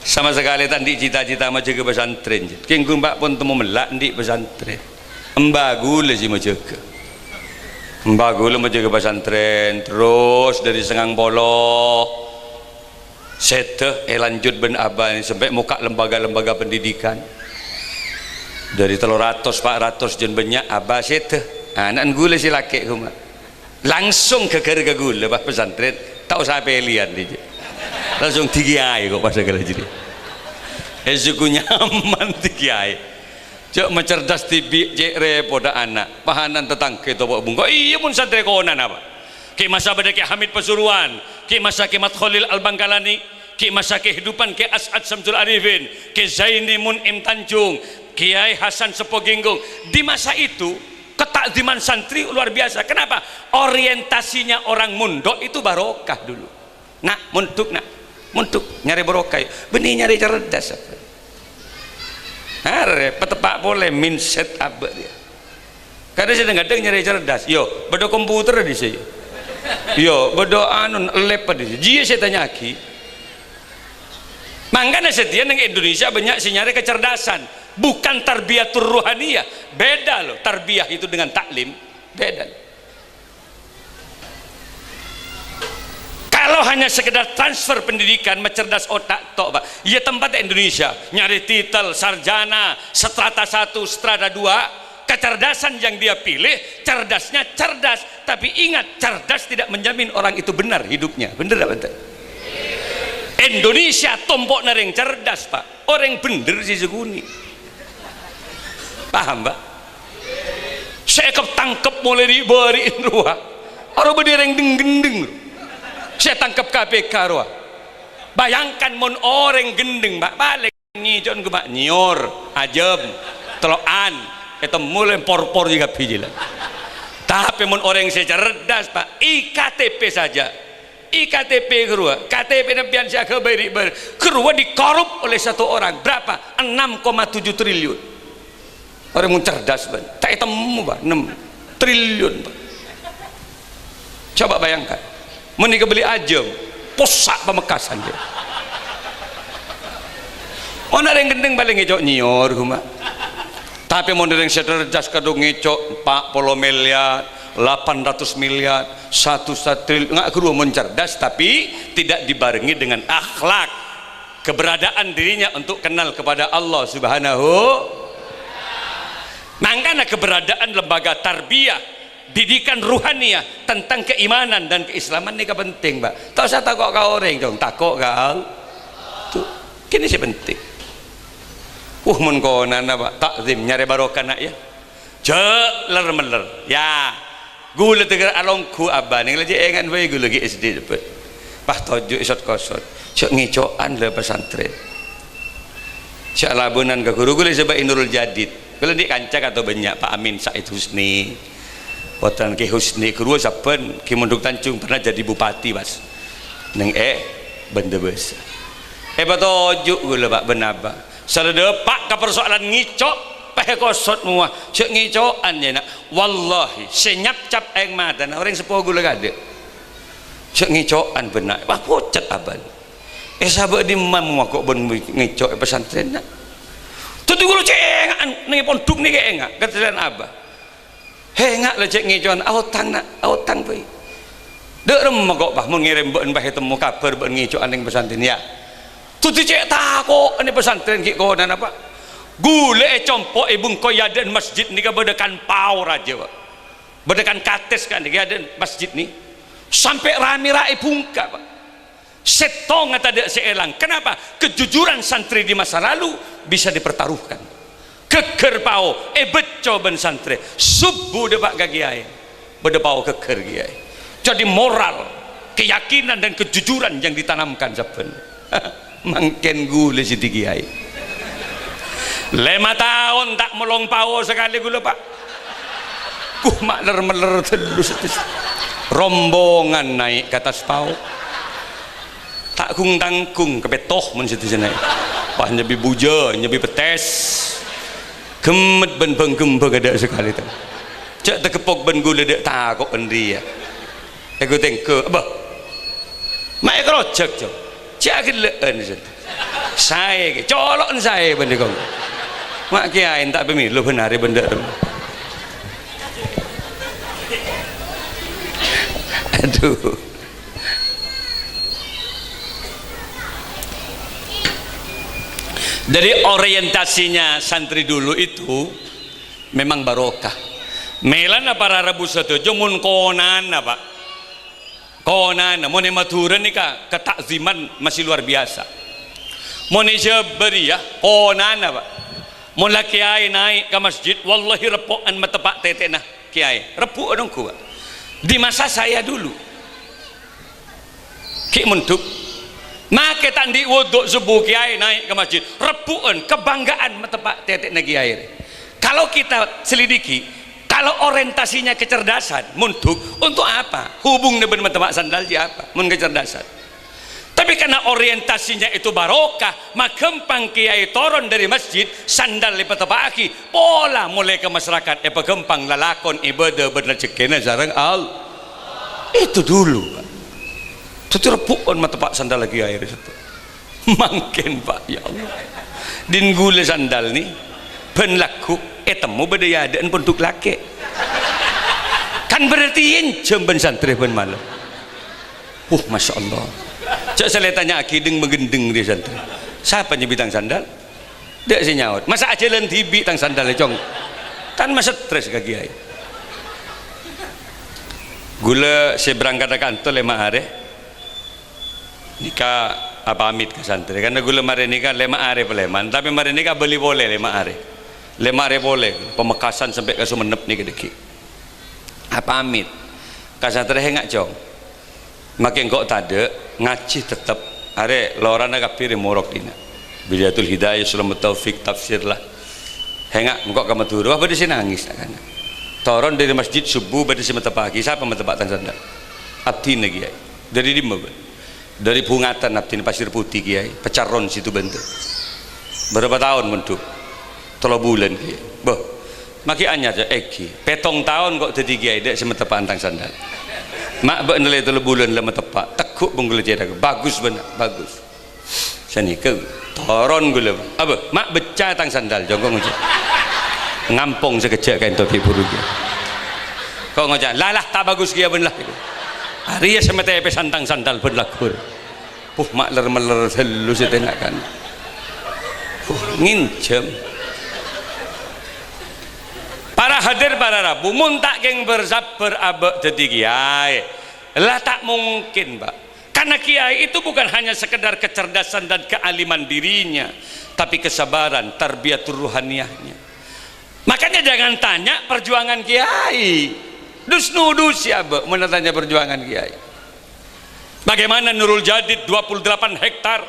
Sama sakalè ta' andi' cita-cita majâgâ pesantren. Kèng ghun, Pa', pon temmo mella' andi' pesantren. Emba ghulâ sè majâgâ. Emba ghulâ majâgâ pesantren terros dâri sangang polo. Sèdhâ èlanjut bân abâ sampè' mokka' lembaga-lembaga pendidikan. Dâri tello ratos, pa' ratos jân bânnya', abâ sèdhâ. Ana'na ghulâ sè lakè' koma. Langsung ghâghâr ka ghulâ, pas pesantren, ta' osa pèlèyan, dhi. Langsung dhi kèyaè kok pas ghâghâr jârèya. È, suku nyaman dhi kèyaè. Jhâ' macerdas dhibi', cè' rèpodhâ ana'. Pahanan tatangghâ ètopo' bungko. Iyâ, mon santrè konana, Pa'. Kè' masa bâdâ Kè' Hamid Pasuruan, kè' masa Kè' Mat Kholil Al-Bangkalani, kè' masa kehidupan Kè' As'ad Syamsul Arifin, Kè' Zaini Mun'im Tanjung, Kiai Hasan Seppo Ginggung. Di masa itu, ketakziman santri luar biasa. Kenapa? Orientasinya orang mondok itu barokah dulu. "Na', mondhuk, na'. Mondhuk, nyarè barokah, yâ." Bânnè nyarè cerdas. Arè, pateppa' polè mindset abâ' dhiyâ. Kadhâng sè dhâng-kadhâng nyarè cerdas. Yo, bâdâ komputer dhisè'. Yo, bâdâ anu, lab dhisè'. Jiyâ sè tanya'aghi. Mangkana satèya neng Indonesia bânnya' sè nyarè kecerdasan. Bukan tarbiyatur ruhaniyah. Beda loh, tarbiyah itu dengan taklim. Beda. Kalau hanya sekedar transfer pendidikan, macerdas otak tok, Pak. Ya, tempat Indonesia, nyari titel sarjana, strata satu, strata dua, kecerdasan yang dia pilih, cerdasnya cerdas. Tapi ingat, cerdas tidak menjamin orang itu benar hidupnya. Bener apa enten? Indonesia tompo'na rèng cerdas, Pak. Orèng bhender sè sakonè'. Paham, Pak? Sè èkep-tangkep molaè ri'-bâri'en rowa. Aro bâdâ rèng dheng-ghendheng. Sè tangkep K P K rowa. Bayangkan mon orèng ghendheng, Pak, palèng ngèco'na, Pak, nyèyor, ajâm, telo'an, ètemmo lè por-por jâ kabbhi jâlân. Tapè mon orèng sè cerdas, Pak, I K T P saja. I K T P ghâruwa, K T P-na empèyan sè aghâbây ri'-bâri', ghâruwa dikorup oleh satu orang. Berapa? Enam koma tujuh triliun. Orèng mon cerdas, bân. Ta' ètemmo, bân. Enam triliun, bân. Coba bayangkan. Mon èkabelli ajâm, possa' Pamekasan, ya. Mon orèng ghendheng palèng ngèco' nyèyor, ghumma. Tapè mon orèng sè cerdas kadhung ngèco' empat puluh miliar, delapan ratus miliar, satu triliun, nga' ghâruwa mon cerdas, tapi tidak dibarengi dengan akhlak. Keberadaan dirinya untuk kenal kepada Allah Subhanahu. Mangkana keberadaan lembaga tarbiyah, didikan ruhaniyah tentang keimanan dan keislaman nèka penting, Pak. Ta' osa tako' ka orèng, Cong. Tako' ka Allah. Tuh, kènè sè penting. Wah, mon konana, Pak, takzim, nyarè barokah, na', ya. Jhâ' ler-meller, ya. Ghulâ tèghâr alongghu, Abah, nèng la cè' ènga'an bhâi ghulâ ghi' S D dâpa'. Pas toju' è sot-kosot. Jhâ' ngèco'an la pasantrèn. Jhâ' alabânan ka ghuru, ghulâ sè bâi Nurul Jadid. Ghulâ andi' kanca kato bânnya', Pak Amin Said Husni. Pottrana Kè Husni, ghuru sabbhân Kè Mondhuk Tanjung pernah jadi bupati, pas. Nèng è Bândâbâsa. Èpatoju' ghulâ, Pak, bân Abah. Sala dâpa' ka parsoalan ngèco', pèhè kosot mowa. Jhâ' ngèco'an, yâ, na'. Wallahi, sè nyapcap aèng matana orèng seppo ghulâ kaadâ'. Jhâ' ngèco'an bânna'. Wah, pocet abâ'. È sabâ' dimma mowa ko' bân ngèco' è pasantrènna. Dhâddhi ghulâ cè' ènga'an, nèng è pondhuk nèka ènga', katèlèn Abah. Hè, nga' la cè' ngèco'an, aotang, na', aotang bhâi. Dâ' remma ko', Pak, mon ngèrèm bâ'na, Pak, ètemmo kabhâr bâ'na ngèco'an nèng pasantrèn, yâ. Dhâddhi cè' tako'na pasantrèn ghi' konana, Pak. Ghulâ è compo' è bengko è adâ'na masjid nèka bâdâ kan pao rajâ, Pak. Bâdâ kan kates kan nèka è adâ'na masjid nè. Sampè' ramè ra' è bungka, Pak. Sèttonga tadâ' sè èlang. Kenapa? Kejujuran santri di masa lalu bisa dipertaruhkan. Ghâgghâr pao èbâcco bân santrè. Subuh dâpa' ka kèyaè. Bâdâ pao ghâgghâr kèyaè. Jadi moral, keyakinan dan kejujuran yang ditanamkan sabbhân. Mangkèn ghulâ sè dhâddhi kèyaè. Lèma taon ta' molong pao sakalè ghulâ, Pak. Kuh, ma' ler-meller tellu sè dhâddhi. Rombongan naè' ka attas pao. Ta' gung-tanggung, kapètto mon sè dhâddhi naè'. Pas nyabbi bujâ, nyabbi pettès. Ghemmet bân bâng-ghembâng adâ' sakalè, ta. Jhâ' tageppok bân ghulâ dâ' tako' bân rèya. Èghu tèngghu, bâh. Ma' èkarojhâk, Cong. Jhâ' aghellâ'ân, sè. Saè, ghi. Colo'na saè bân dikong. Ma' kèyaè ta' pamèlo bân arè bân dâ' remma. Aduh. Jadi orientasinya santri dulu itu memang barokah. Mèlana para rabu sadhâjâ mon konana, Pak. Konana, mon è Madhurâ nèka ketakziman masih luar biasa. Mon è Jhâbâ rèya, konana, Pak. Mon la kèyaè naè' ka masjid, wallahi reppo'an mateppa' tètè'na kèyaè. Reppu'an ongghu, Pak. Di masa saya dulu. Ghi' mondhuk. Makè ta' andi' wudhu subuh kèyaè naè' ka masjid. Reppu'an, kebanggaan mateppa' tètè'na kèyaè. Kalau kita selidiki, kalau orientasinya kecerdasan, mondhuk, untuk apa? Hubungna bân mateppa' sandal jhâ' apa? Mon kecerdasan. Tapi karena orientasinya itu barokah, maghâmpang kèyaè toron dâri masjid, sandal èpateppa'aghi, pola molaè ka masyarakat èpaghâmpang lalakon ibâdâ bân rejhekkèna sareng Allah. Itu dulu, Pak. Dhâddhi reppu'an mateppa' sandal kèyaè rè sèttong. Mangkèn, Pak, ya Allah. Dhin ghulâ sandal nè, bân lagghu', ètemmo bâdâ è adâ'na pondhuk lakè'. Kan berarti ènjhâm bân santrè bân malem. Huh, Masya Allah. Jhâ' sè la ètanya'aghi dhing-maghendhing rè santrè. Sapa nyabbi tang sandal? Dâ' sè nyaot. Masa' ajhâlân dhibi' tang sandal, Cong? Kan masetres ka kèyaè. Ghulâ sè berangkat ka kantor lèma arè. Nèka apamit ka santrè. Karna ghulâ marè nèka lèma arè palèman, tapè marè nèka abâli polè lèma arè. Lèma arè polè, Pamekasan sampè' ka Sumenep nèka dhâggi'. Apamit. Ka santrè, "Enga', Cong. Makè engko' tadâ', ngajhi tettep. Arè lorana kabbhi rè morok dinna'. Bidayatul Hidayah, Sulamut Taufik, tafsir la. Enga', engko' ka Madhurâ." Wah, bâdâ sè nangès, ta' kana. Toron dâri masjid subuh, bâdâ sè mateppaaghi. Sapa mateppa' tang sandal? Abdhina, Kèyaè. Dâri dimma, bân? Dâri Bhungatan, abdhina Pasir Putih, Kèyaè. Pecaron Situbanda. Bârâmpa taon mondhuk? Tello bulân, Kèyaè. Bâh, maghi anyar, jâ', èngghi. Pèttong taon ko' dhâddhi kèyaè, dâ' sè mateppa'an tang sandal. Ma' bâ'na la tello bulân la mateppa', tegghu' bân ghulâ cètak. Bagus bân, bagus. Sanèka, toron ghulâ. Apa? Ma' becca tang sandal, jhâ' ko' ngoca'. Ngampong sakejjhâ' kaènto ghi' buru kèya. Ko' ngoca', "Lah, lah, ta' bagus kèya bân lah." Arèya sè matèpèsan tang sandal bân lagghu'. Puh, ma' ler-meller ghâllu sè tèna' kan. Puh, ngènjhâm. Para hadir, para rabu, mon ta' kèng bâr-sabbhâr abâ' dhâddhi kèyaè, la ta' mungkin, Pak. Karena kiai itu bukan hanya sekedar kecerdasan dan kealiman dirinya, tapi kesabaran, tarbiyatur ruhaniyahnya. Makanya jangan tanya perjuangan kiai. Dus-nudus sè abâ' mon tanya perjuangan kiai. Bagaimana Nurul Jadid dua puluh delapan hektar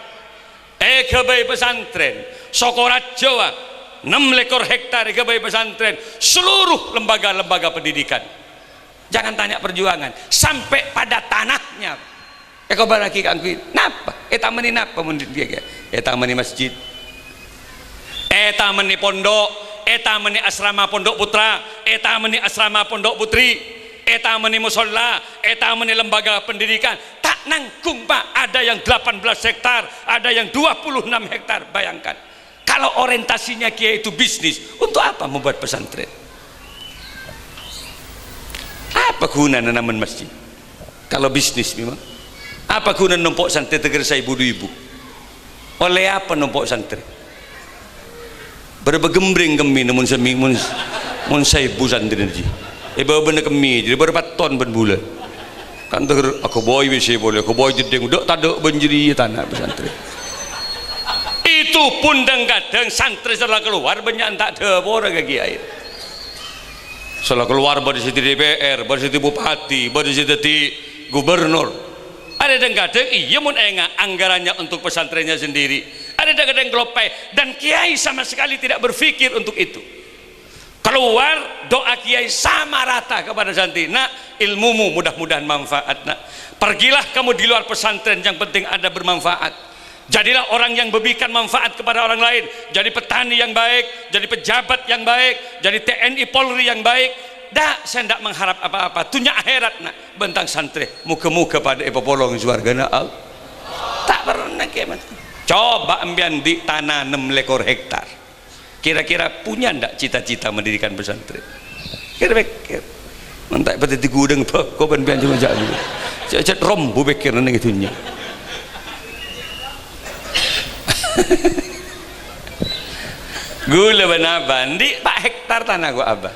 èghâbây pesantren, Sokoraja enam lekor hektar èghâbây pesantren, seluruh lembaga-lembaga pendidikan. Jangan tanya perjuangan, sampai pada tanahnya èkobârraghi kaangghuy napa? Ètamennè napa mon dhâddhi kèya? Ètamennè masjid. Ètamennè pondhuk, ètamennè asrama pondhuk putra, ètamennè asrama pondhuk putri, ètamennè mosolla, ètamennè lembaga pendidikan. Ta' nanggung, Pak, ada yang delapan belas hektar, ada yang dua puluh enam hektar. Bayangkan, kalau orientasinya kiai itu bisnis, untuk apa membuat pesantren? Apa ghunana namong masjid? Kalau bisnis memang. Apa ghuna nompo' santrè tèghâr saèbu du èbu? Ollè apa nompo' santrè? Bârâmpa ghembrèng kemmèna mon sami-, mon, mon saèbu santrè jiyâ? È, bâbâna kemmè jiyâ, bârâmpa ton bân bulâ. Kan tèghâr aghâbây W C polè, aghâbây jeddhing, dâ' tadâ' bân jârèya tana pesantren. Itu pun dhâng-kadhâng santrè sè la kalowar bânnya'an ta' dâpora ka kiai. Sè la kalowar bâdâ sè dhâddhi D P R, bâdâ sè dhâddhi bupati, bâdâ sè dhâddhi gubernur. Arè dhâng-kadhâng, iyâ, mon enga' anggarannya untuk pesantrennya sendiri. Arè dhâng-kadhâng kaloppaè, dan kiai sama sekali tidak berpikir untuk itu. Keluar, doa kiai sama rata kepada santri. "Nak, ilmumu mudah-mudahan manfaat, Nak. Pergilah kamu di luar pesantren, yang penting Anda bermanfaat." Jadilah orang yang memberikan manfaat kepada orang lain. Jadi petani yang baik, jadi pejabat yang baik, jadi T N I Polri yang baik. Dâ', saya ndak mengharap apa-apa. Dunnya akhèrat, Nak. Bân tang santrè, moghâ-moghâ padâ èpapolong sowarghâna Allah. Ta' pernah kèya, Mas. Coba empèyan andi' tana ennem lèkor hektar. Kira-kira punya ndak cita-cita mendirikan pesantren? Kèra pèkkèr. Mon ta' èpadhâddhi ghudhâng bhâko bân empèyan coma jâ' dulu. Cè'-cè' rombu pèkkèranna neng è dhunnya. Ghulâ bân abâ, andi' pa' hektar tana ghu abâ.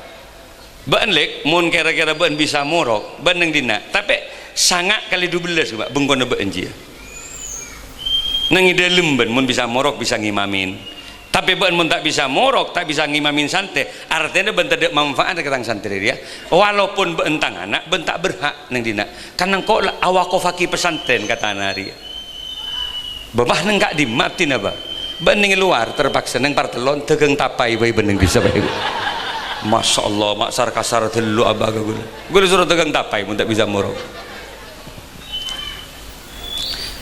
Bâ'ân, Lèk, mon kèra-kèra bâ'ân bisa morok, bâ'ân neng dinna', tapè sanga' kalè dubellâs, Pak, bengkona bâ'ân jiyâ. Neng è dâlem bâ'ân mon bisa morok, bisa ngimamin. Tapè bâ'ân mon ta' bisa morok, ta' bisa ngimamin santrè, artèna bâ'ân tadâ' manfaat ka tang santrè rèya. Walaupun bâ'ân tang ana', bâ'ân ta' berhak neng dinna'. Kan engko' la awaqafaghi pesantren ka tana rèya. Bâ, pas neng ka'dimma abdhina, Bâ? Bâ'ân neng è lowar, terpaksa neng partellon, dâghâng tapai bhâi bâ'ân neng bisa bhâi. Masya Allah, ma' sar-kasar ghâllu abâ ka ghulâ. Ghulâ soro dâghâng tapai, mon ta' bisa morok.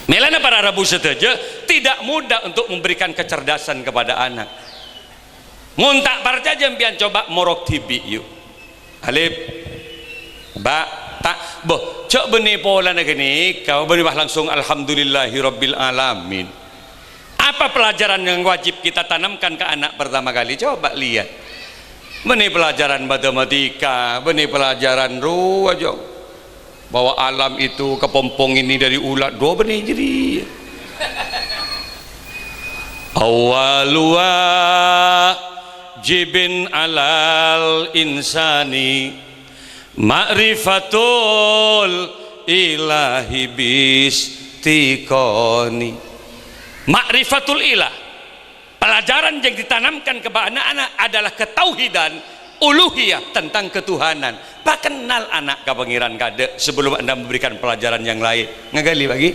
Mèlana para rabu sadhâjâ, tidak mudah untuk memberikan kecerdasan kepada anak. Mon ta' parcajâ, empèyan coba morok dhibi', yu. Alif, ba, ta, bo, jhâ' bânnè polana ghânèka, bânnè pas langsung alhamdulillahirabbil alamin. Apa pelajaran yang wajib kita tanamkan ke anak pertama kali? Coba lihat. Bânnè pelajaran matematika, bânnè pelajaran rowa, jhâ'. Bahwa alam itu kepompong ini dari ulat, dua bânnè jârèya. Awwalu wajibin alal insani ma'rifatul ilahi bistiqoni. Ma'rifatul ilah. Pelajaran yang ditanamkan kepada anak-anak adalah ketauhidan, uluhiyah, tentang ketuhanan. Pakennal anak ka Pangeran kadâ' sebelum Anda memberikan pelajaran yang lain. Ngaghâli, Pak, ghi?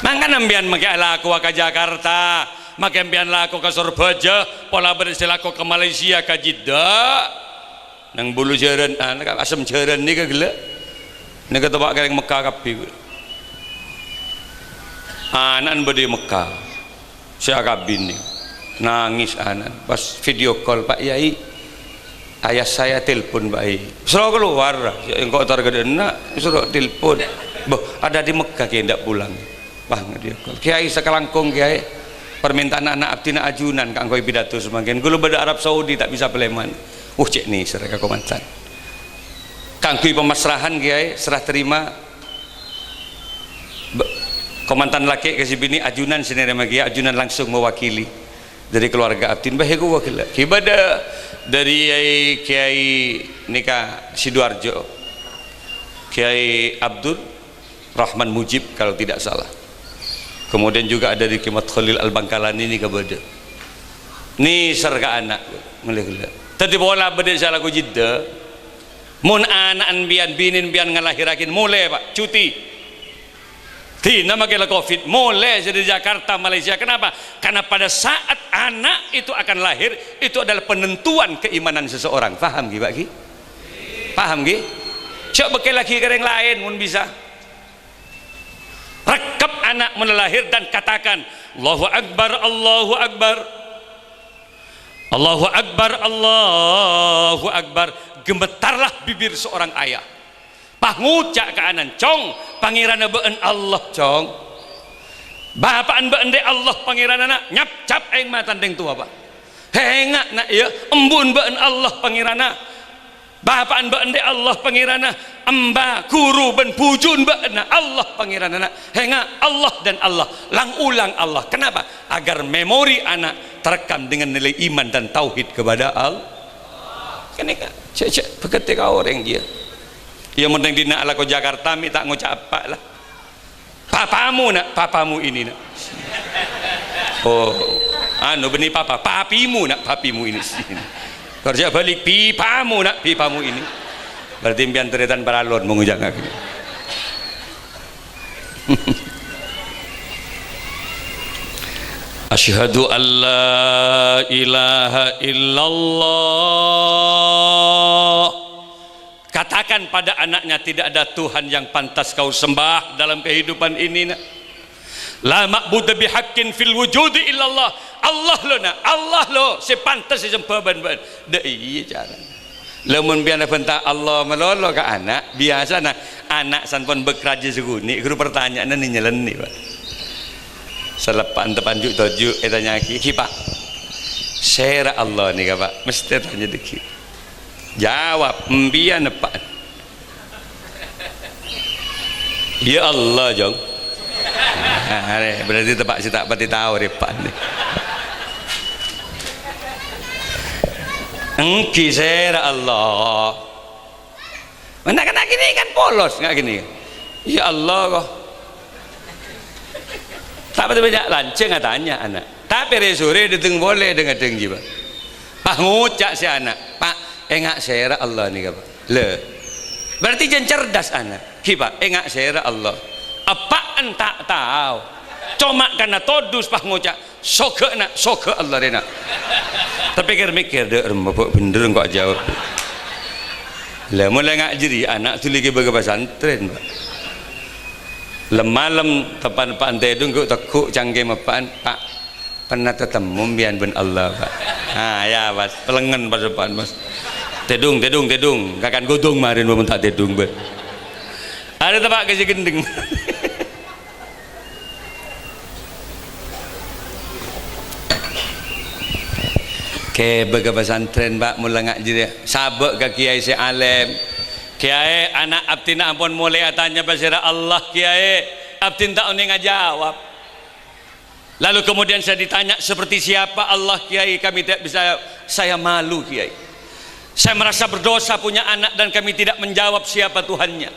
Mangkana empèyan makè alako ka Jakarta, makè empèyan lako ka Sorbhâjâ, pola bâdâ sè lako ka Malaysia, ka Jeddah. Neng bulu jhârân, ah, neng asem jhârân nèka ghellâ'. Nèka teppa' kèrèng Mekka kabbhi. Ana'na bâdâ è Mekka. Sè akabin nèka. Nangès ana'na. Pas video call, "Pak Yai, ayah saya telepon, Pak Yai." Soro kalowar, engko' entar ka dâ' enna', soro telepon. "Boh, ada di Mekka, Kiai, ndak pulang." Wah, ngadhi, "Kiai sakalangkong, Kiai. Permintaan ana' abdhina ajunan kaangghuy pidato samangkèn. Kaulâ bâdâ Arab Saudi, ta' bisa palèman." "Wuh, cè' nèsèr ka komandan." Kaangghuy pamasrahan, Kiai, serah terima. Bâ-, Ko mantan lakè' ka sè binè', ajunan sè narèma kèya, ajunan langsung mewakili dhâri keluarga abdhina, bâh, èkowa ghellâ'. Ghi' bâdâ dhâri Kèyaè, Kèyaè nèka Sidoarjo, Kèyaè Abdul Rahman Mujib, kalau tidak salah. Kemudian juga ada dari Kèyaè Mat Kholil Al-Bangkalani nèka bâdâ. Nèser ka ana', molè ghellâ'. Dhâddhi pola bâdâ sè alako Jeddah. Mon ana'na empèyan, binèna empèyan ngalahèrraghi, molè, Pak, cuti. Dina makè la covid, molè sè dhâri Jakarta, Malaysia. Kenapa? Karena pada saat anak itu akan lahir, itu adalah penentuan keimanan seseorang. Paham, ghi, Pak, ghi? Paham, ghi? Jhâ' bâkkèllaghi ka orèng laèn, mon bisa. Rekkep ana' mon la lahir dan katakan, "Allahu Akbar, Allahu Akbar. Allahu Akbar, Allahu Akbar." Gemetarlah bibir seorang ayah. Pas ngoca' ka ana'na, "Cong, Pangèranna bâ'na Allah, Cong. Bapa'na bâ'na rè Allah Pangèranna, Na'." Nyapcap aèng matana rèng towa, Pak. "Enga', Na', iyâ, embu'na bâ'na Allah Pangèranna. Bapa'na bâ'na rè Allah Pangèranna. Emba, ghuru, bân bhujuna bâ'na Allah Pangèranna, Na'. Enga', Allah dan Allah. Lang-olang Allah." Kenapa? Agar memori anak terekam dengan nilai iman dan tauhid kepada Allah. Kènè' ka, cè', cè', bâkte ka orèng jiyâ. Iyâ, mon neng dinna' alako Jakarta, mè' ta' ngoca' eppa' la. "Papamu, Nak, papamu ini, Nak." Oh, anu, bânnè papa, "Papimu, Nak, papimu ini." Kerja balik, "Pipamu, Nak, pipamu ini." Berarti empèyan tarètan paralon, mon ngoca' ngakè. Asyhadu an la ilaha illallah. Katakan pada anaknya, "Tidak ada Tuhan yang pantas kau sembah dalam kehidupan ini, Nak. La ma'buda bihaqqin fil wujudi illallah. Allah lo, Nak, Allah lo sè pantes èsembâ bân bâ'na." Dâ' iyâ carana. Lamon empèyan abhânta Allah malolo ka ana', biyasana ana' sampon bâk rajâ sakonè', ghuru partanya'anna nè-nyèlennè, Pak. Saleppa'an tepan ju'-toju' ètanya'aghi, "Ghi, Pa', sèra Allah nèka, Pa'?" Mestè tanya dâggi'. Jawab, "Empèyan, Pa'." "Iyâ Allah, Jong." Nah, arè, berarti teppa' sè ta' patè tao rè, Pa', nè. "Èngghi, sèra Allah." Mè' na'-kana' kènè' kan polos, nga' kènè'. "Iyâ Allah, ko." Ta' patè bânnya' lanjhâng atanya ana'. Tapè rè-sorè dâteng polè dhâng-adhâng jiyâ, Pa'. Pas ngoca' sè ana', "Pa', enga' sèra Allah nèka, Pa'." Lè. Berarti jân cerdas ana'. "Ghi, Pa', enga' sèra Allah." Eppa'na ta' tao. Coma karna todus pas ngoca', "Soghâ, Na', soghâ Allah rè, Na'." Tapè kèr-mèkkèr, "Dâ' remma bâ' bhendher engko' ajâwâb." Lè, molaè nga' jârèya ana' dhuli ghi' bâgâ pasantrèn, Pa'. Lem-malem, teppa'na eppa'na tèdung, ghu' tegghu' cangkem eppa'na, "Pa', pernah tatemmo empèyan bân Allah, Pa'?" Ah, iyâ, pas. Pelengngen pas eppa'na, pas. "Tèdung, tèdung, tèdung. Kakan ghudhung marèn mon ta' tèdung, bân." Arè teppa' ka sè ghendheng. Kè bâgâ pasantrèn, Pa', mola nga' jârèya. Sabâ' ka kèyaè sè alèm. "Kèyaè, ana' abdhina ampon molè atanya pasèra Allah, Kèyaè. Abdhina ta' onèng ajâwâb." Lalu kemudian saya ditanya, "Seperti siapa Allah, Kèyaè? Kami tidak bisa, saya malu, Kèyaè. Saya merasa berdosa punya anak dan kami tidak menjawab siapa Tuhannya."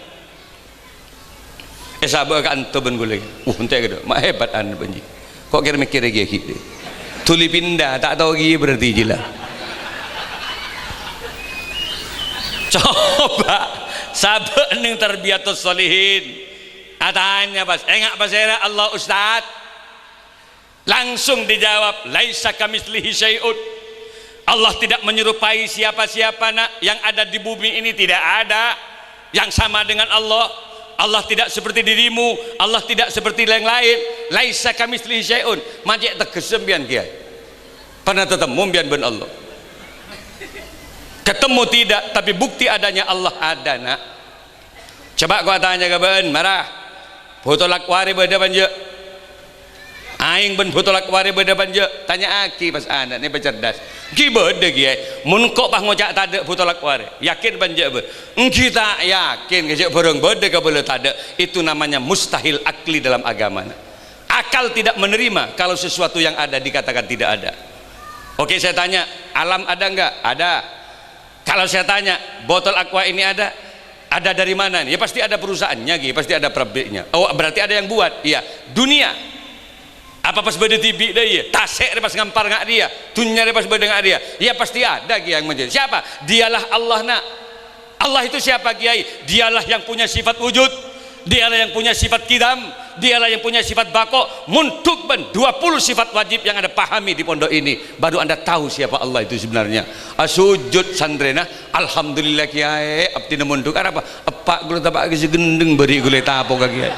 Èsabâ' ka'anto bân ghulâ. "Uh, entè' ghâdhâ, ma' hebat ana' bânjhi. Ko' kèr-mèkkèr ghi' ghi'. Dhuli pinda, ta' tao ghi' berarti jiyâ la." Coba, sabâ' neng Tarbiyatus Shalihin. Atanya pas, "Enga' pasèra Allah, Ustaz?" Langsung dijawab, "Laisa kamitslihi syai'un." Allah tidak menyerupai siapa-siapa, Nak, yang ada di bumi ini tidak ada yang sama dengan Allah. Allah tidak seperti dirimu, Allah tidak seperti yang lain. "Laisa kamitslihi syai'un." Ma' cè' teggessa empèyan, Kèyaè. Pernah tatemmo empèyan bân Allah? Ketemu tidak, tapi bukti adanya Allah ada, Nak. Coba ko' atanya ka bâ'na, mara. Botol Aqua rè bâdâ apa enjâ'? Aèng bân botol aqua rè bâdâ apa enjâ'? Tanya'aghi pas ana'na pas cerdas. Èngghi bâdâ, Kèyaè. Mon engko' pas ngoca' tadâ' botol aqua rè, yakin apa enjâ', bâ? Èngghi ta' yakin, kèjhâ' bhârâng bâdâ kabâlâ tadâ'. Itu namanya mustahil akli dalam agama, nah. Akal tidak menerima kalau sesuatu yang ada dikatakan tidak ada. Oke, saya tanya, alam ada enggak? Ada. Kalau saya tanya, botol aqua ini ada? Ada dari mana? Ya, pasti ada perusahaannya, Ki. Pasti ada pabriknya. Oh, berarti ada yang buat. Iya. Dunia. Apa pas bâdâ dhibi' dâ' iyâ? Tasè' rè pas ngampar nga' rèya. Dhunnya rè pas bâdâ nga' rèya. Ya, pasti ada, Ki, yang menjadi. Siapa? Dialah Allah, Nak. Allah itu siapa, Kiai? Dialah yang punya sifat wujud. Dialah yang punya sifat qidam. Dialah yang punya sifat baqa. Mon dhuk bân dua puluh sifat wajib yang Anda pahami di pondok ini, baru Anda tahu siapa Allah itu sebenarnya. Asujud santrèna, "Alhamdulillah, Kiai, abdhina mon dhuk." Arapa? "Eppa' ghulâ teppa' ka sè ghendheng, bâri' ghulâ tapo ka Kiai."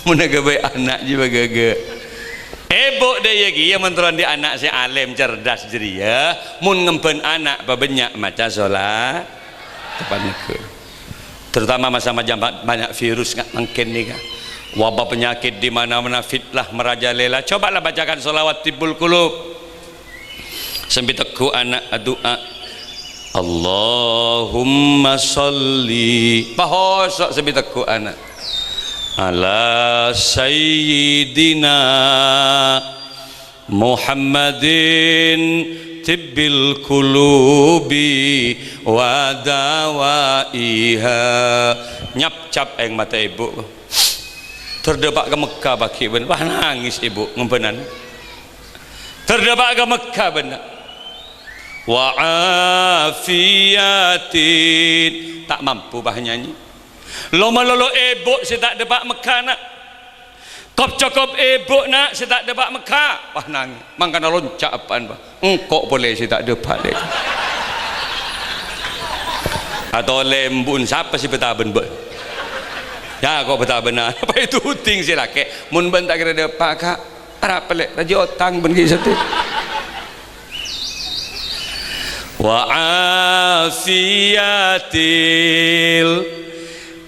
Mon aghâbây ana' jiyâ bâgâ. Ebhu dâ' iyâ kèya mon terro andi' ana' sè alèm, cerdas jârèya, mon ngembhân ana' pabânnya' maca sola-, depan neggur. Terutama masa-masa banyak virus nga' mangkèn nèka. Wabah penyakit di mana-mana, fitnah merajalela. Cobalah bacakan sholawat tibbul qulub. Sambi tegghu' ana' adu'a, "Allahumma sholli." Pahoso' sambi tegghu' ana'. "Ala sayyidina Muhammadin tibbil qulubi wa dawaiha." Nyap-cap aèng mata ebhu. Terro dâpa' ka Mekkah paghi' bân, wah, nangès ebhu ngembhânan. Terro dâpa' ka Mekkah bân, wa afiyatin. Ta' mampu, bâh, nyanyi. Lo-malolo ebhu sè ta' dâpa' Mekkah, Na'. Kop-cokop ebhu, Na', sè ta' dâpa' Mekkah. Wah, nangès. Mangkana lonca' eppa'na, bâh. Engko' polè sè ta' dâpa', Lè'. Atolè embu'en sapa sè bâtabân bâ'na? Ya, ko' bâtabâna. Apa itu uting sè lakè'? Mon bâ'na ta' kèra dâpa', Ka'. Arapa, Lè'? Rajâ otang bân ghi' satèya. Wa afiyatil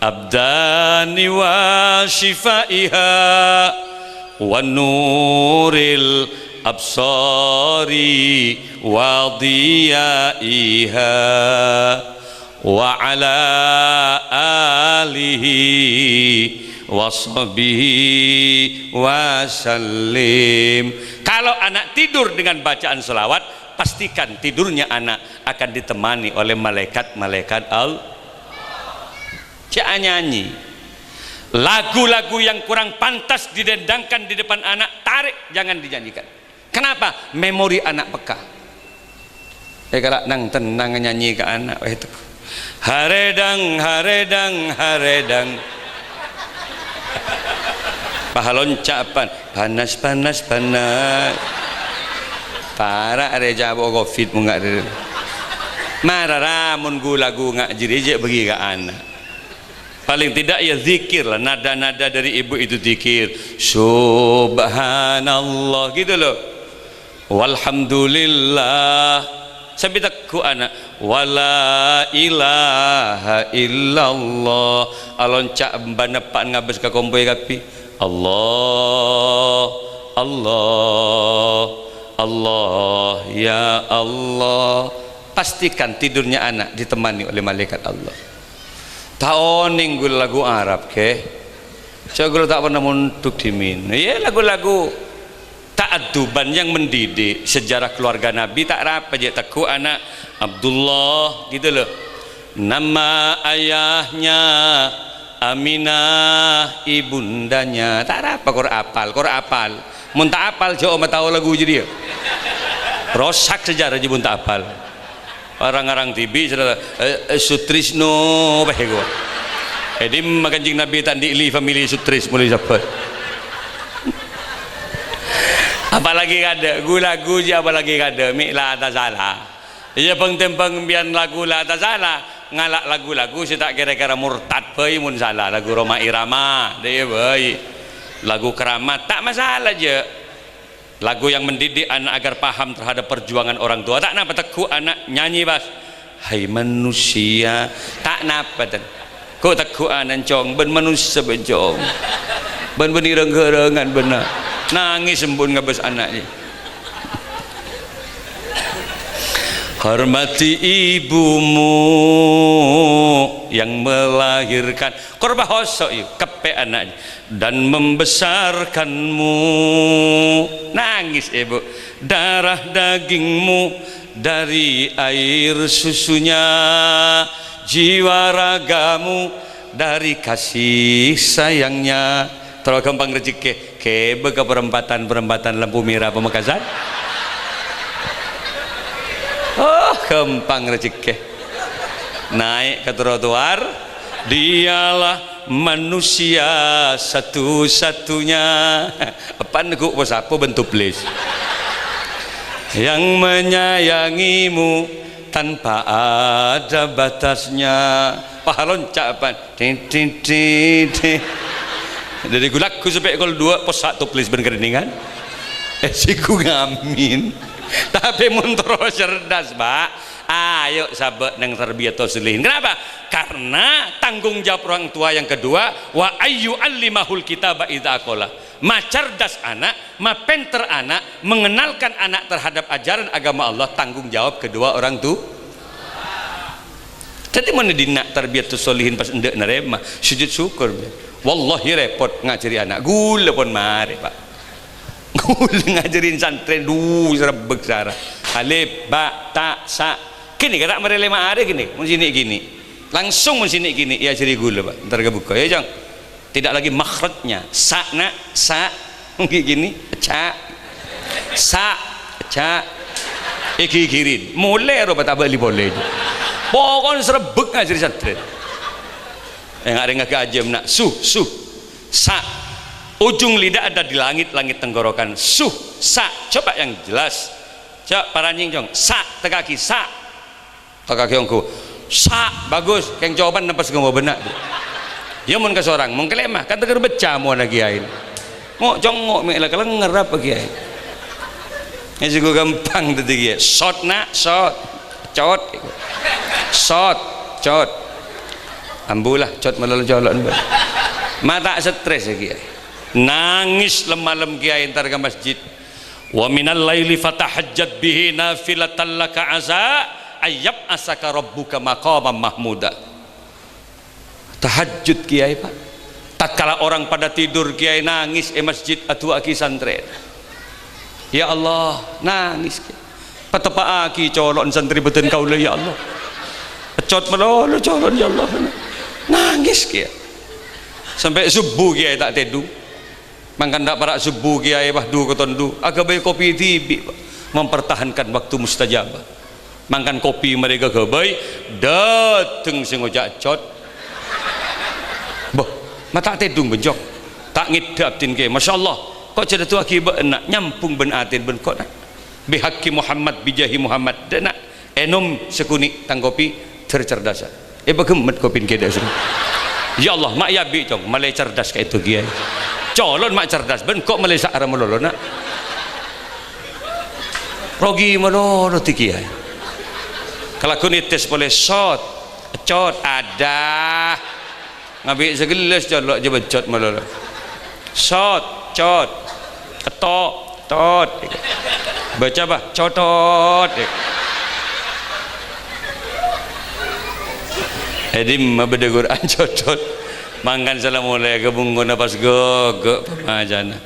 abdani wa syifaiha wa nuril absari wa diyaiha wa ala alihi wa sahbihi wa sallim. Kalau anak tidur dengan bacaan selawat, pastikan tidurnya anak akan ditemani oleh malaikat-malaikat Allah. Jhâ' anyanyi. Lagu-lagu yang kurang pantas didendangkan di depan anak, tarik, jangan dinyanyikan. Kenapa? Memori anak peka. Èkala' nang-tennang nyanyi ka ana', weh, tegghu'. Harèdhâng, harèdhâng, harèdhâng. Pahalonca' pan, panas, panas, panas. Para' arè cabo' covid mongga rè. Mara ra mon ghu-lagu nga' jârèya jhâ' bâgi ka ana'. Paling tidak ya zikir lah, nada-nada dari ibu itu zikir. Subhanallah, gitu loh. Walhamdulillah. Sambi tegghu' ana'. Wala ilaha illallah. Alonca' bân eppa'na ngabâs ka kompoy kabbhi. Allah, Allah, Allah, ya Allah. Pastikan tidurnya anak ditemani oleh malaikat Allah. Ta' onèng ghulâ lagu Arab, Kè. Jhâ' ghulâ ta' pernah mondhuk dhimèn. Iyâ, lagu-lagu ta'adduban yang mendidik. Sejarah keluarga Nabi ta' rapa, jhâ' tegghu' ana' Abdullah, gitu loh. Nama ayahnya Aminah, ibundanya. Ta' rapa, kor apal, kor apal. Mon ta' apal, jhâ' omah tao lagu jârèya. Rosak sejarah jhâ' mon ta' apal. Arang-arang dhibi', saudara, eh, eh, Sutrisno, apa ya, gua? Eh, dimma Kanjeng Nabi ta' andi' li famili Sutris, mulai sabbhân. Apalagi kadâ', ghu-lagu jhâ' apalagi kadâ', mè' la ta' sala. Iyâ, bâng-tèmbâng bi'en lagu la ta' sala, ngala' lagu-lagu sè ta' kèra-kèra murtad bhâi mon sala, lagu Rhoma Irama, dâ' iyâ bhâi. Lagu Keramat, ta' masalah, jhâ'. Lagu yang mendidik anak agar paham terhadap perjuangan orang tua. Ta' napa tegghu' ana' nyanyi, pas, "Hai manusia." Ta' napa, ten. Ghu'-tegghu'an, Cong, bân manossa, bân, Cong. Bân bânnè rang-ghârângan, bân na-, nangès empon ngabâs ana', yâ. Hormati ibumu yang melahirkan. Kor pahoso', yâ, keppè ana', dan membesarkanmu. Nangès, Ibu. Darah dagingmu dari air susunya, jiwa ragamu dari kasih sayangnya. Terro ghâmpang rejhekkè, kèbâ ka perempatan-perempatan lampu merah Pamekasan. Oh, ghâmpang rejhekkè. Naè' ka trotoar, dialah manusia satu-satunya. Apaan ghu' posapo bân toples? Yang menyayangimu tanpa ada batasnya. Wah, lonca' apaan? Ding, ding, ding, ding. Dâri ghu-lagghu sampè' kol duwâ', possa' toples bân karènèngan. Eh, sè ghu ngamin. Tapè mon terro cerdas, Pak. Ayo sabâ' neng Tarbiyatus Shalihin. Kenapa? Karena tanggung jawab orang tua yang kedua, wa ayyu allimahul kitaba idza aqala. Macerdas anak, mapènter anak, mengenalkan anak terhadap ajaran agama Allah, tanggung jawab kedua orang tu-, Dhâddhi, mon è dinna' Tarbiyatus Shalihin pas endâ' narèma, sujud syukur. Wallahi, rèpot ngajhâri ana'. Ghulâ pon marè, Pak. Ghulâ ngajhâri santrè, du, srebbek sara. Alif, ba, ta, sa. Ghini, kata' marè lèma arè ghini, mon sè nè' ghini. Langsung mon sè nè' ghini, èajhâri ghulâ, Pak. Entar ka buku. Ya, Cong. Tidak lagi makhrajnya. Sa, na, sa. Ghi-, gini. Ca. Sa. Ca. Èghi-ghirin. Molè ropa ta' bâli polè. Pokokna srebbek ngajhâri santrè. Eh, ngarèng agak ajâm, nak. Su, su. Sa. Ujung lidah ada di langit, langit tenggorokan. Su. Sa. Coba yang jelas. Coba paranying, Cong. Sa. Teka'aghi. Sa. Ka kakè ongghu, "Sa', bagus, kèng coban nempes ngomong bânna', Bu." Yâ, mon kasorang, mon kalèma, kan teger becca mowana kèyaè. Ngo'-congo' mè' la kalènger apa kèyaè. Yâ, sèngko' ghâmpang dhâddhi kèyaè. Sot, na', sot. Cot. Sot, cot. Ambu la, cot malolo colo'na, Bu. Ma' ta' stres yâ, kèyaè. Nangès lem-malem kèyaè entar ka masjid. "Wa minal laili fatahajjad bihi nafilatan laka asa ayyab'asaka rabbuka maqaman mahmuda." Tahajjud, kèyaè, Pak. Tatkala orang pada tidur, kèyaè nangès è masjid, adu'aaghi santrè. "Ya Allah," nangès, kèyaè. "Pateppa'aghi colo'na santrè bâdân kaulâ, ya Allah. Peccot malolo colo'na, ya Allah." Nangès, kèyaè. Sampè' subuh, kèyaè, ta' tèdung. Mangkana ta' para' subuh kèyaè, wah, du katon du, aghâbây kopi dhibi', Pak. Mempertahankan waktu mustajabah. Mangkana kopi marè kaghâbây, dâteng sè ngoca' cot. Boh, ma' ta' tèdung bânjok. Ta' ngèdhâ abdhina kèyaè. Masyaallah, ko' jhâ' adu'aaghi bâ'na, nyambung bân atèna bân ko', na'. Bihaqqi Muhammad, bijahi Muhammad, dâ', na'. Ènom sakonè' tang kopi, ter cerdasa. Èpaghemmet kopina kèyaè dâ' sènga'. Ya Allah, ma' èyabi', Cong, malè cerdas ka'dinto kèyaè. Colo'na ma' cerdas, bân ko' malè sa'arra malolo, na'. Rogi malolo dhâddhi kèyaè. Kalagghuna ètes polè, sot, cot, ada. Ngabi' sagellas colo' jhâ' bâ cot malolo. Sot, cot. Ketto', tot. Bâca, Bah, cotot. È dimma bâdâ Qur'an cotot? Mangkana sala molè ka bungkona pas ghâghâ' pamacana.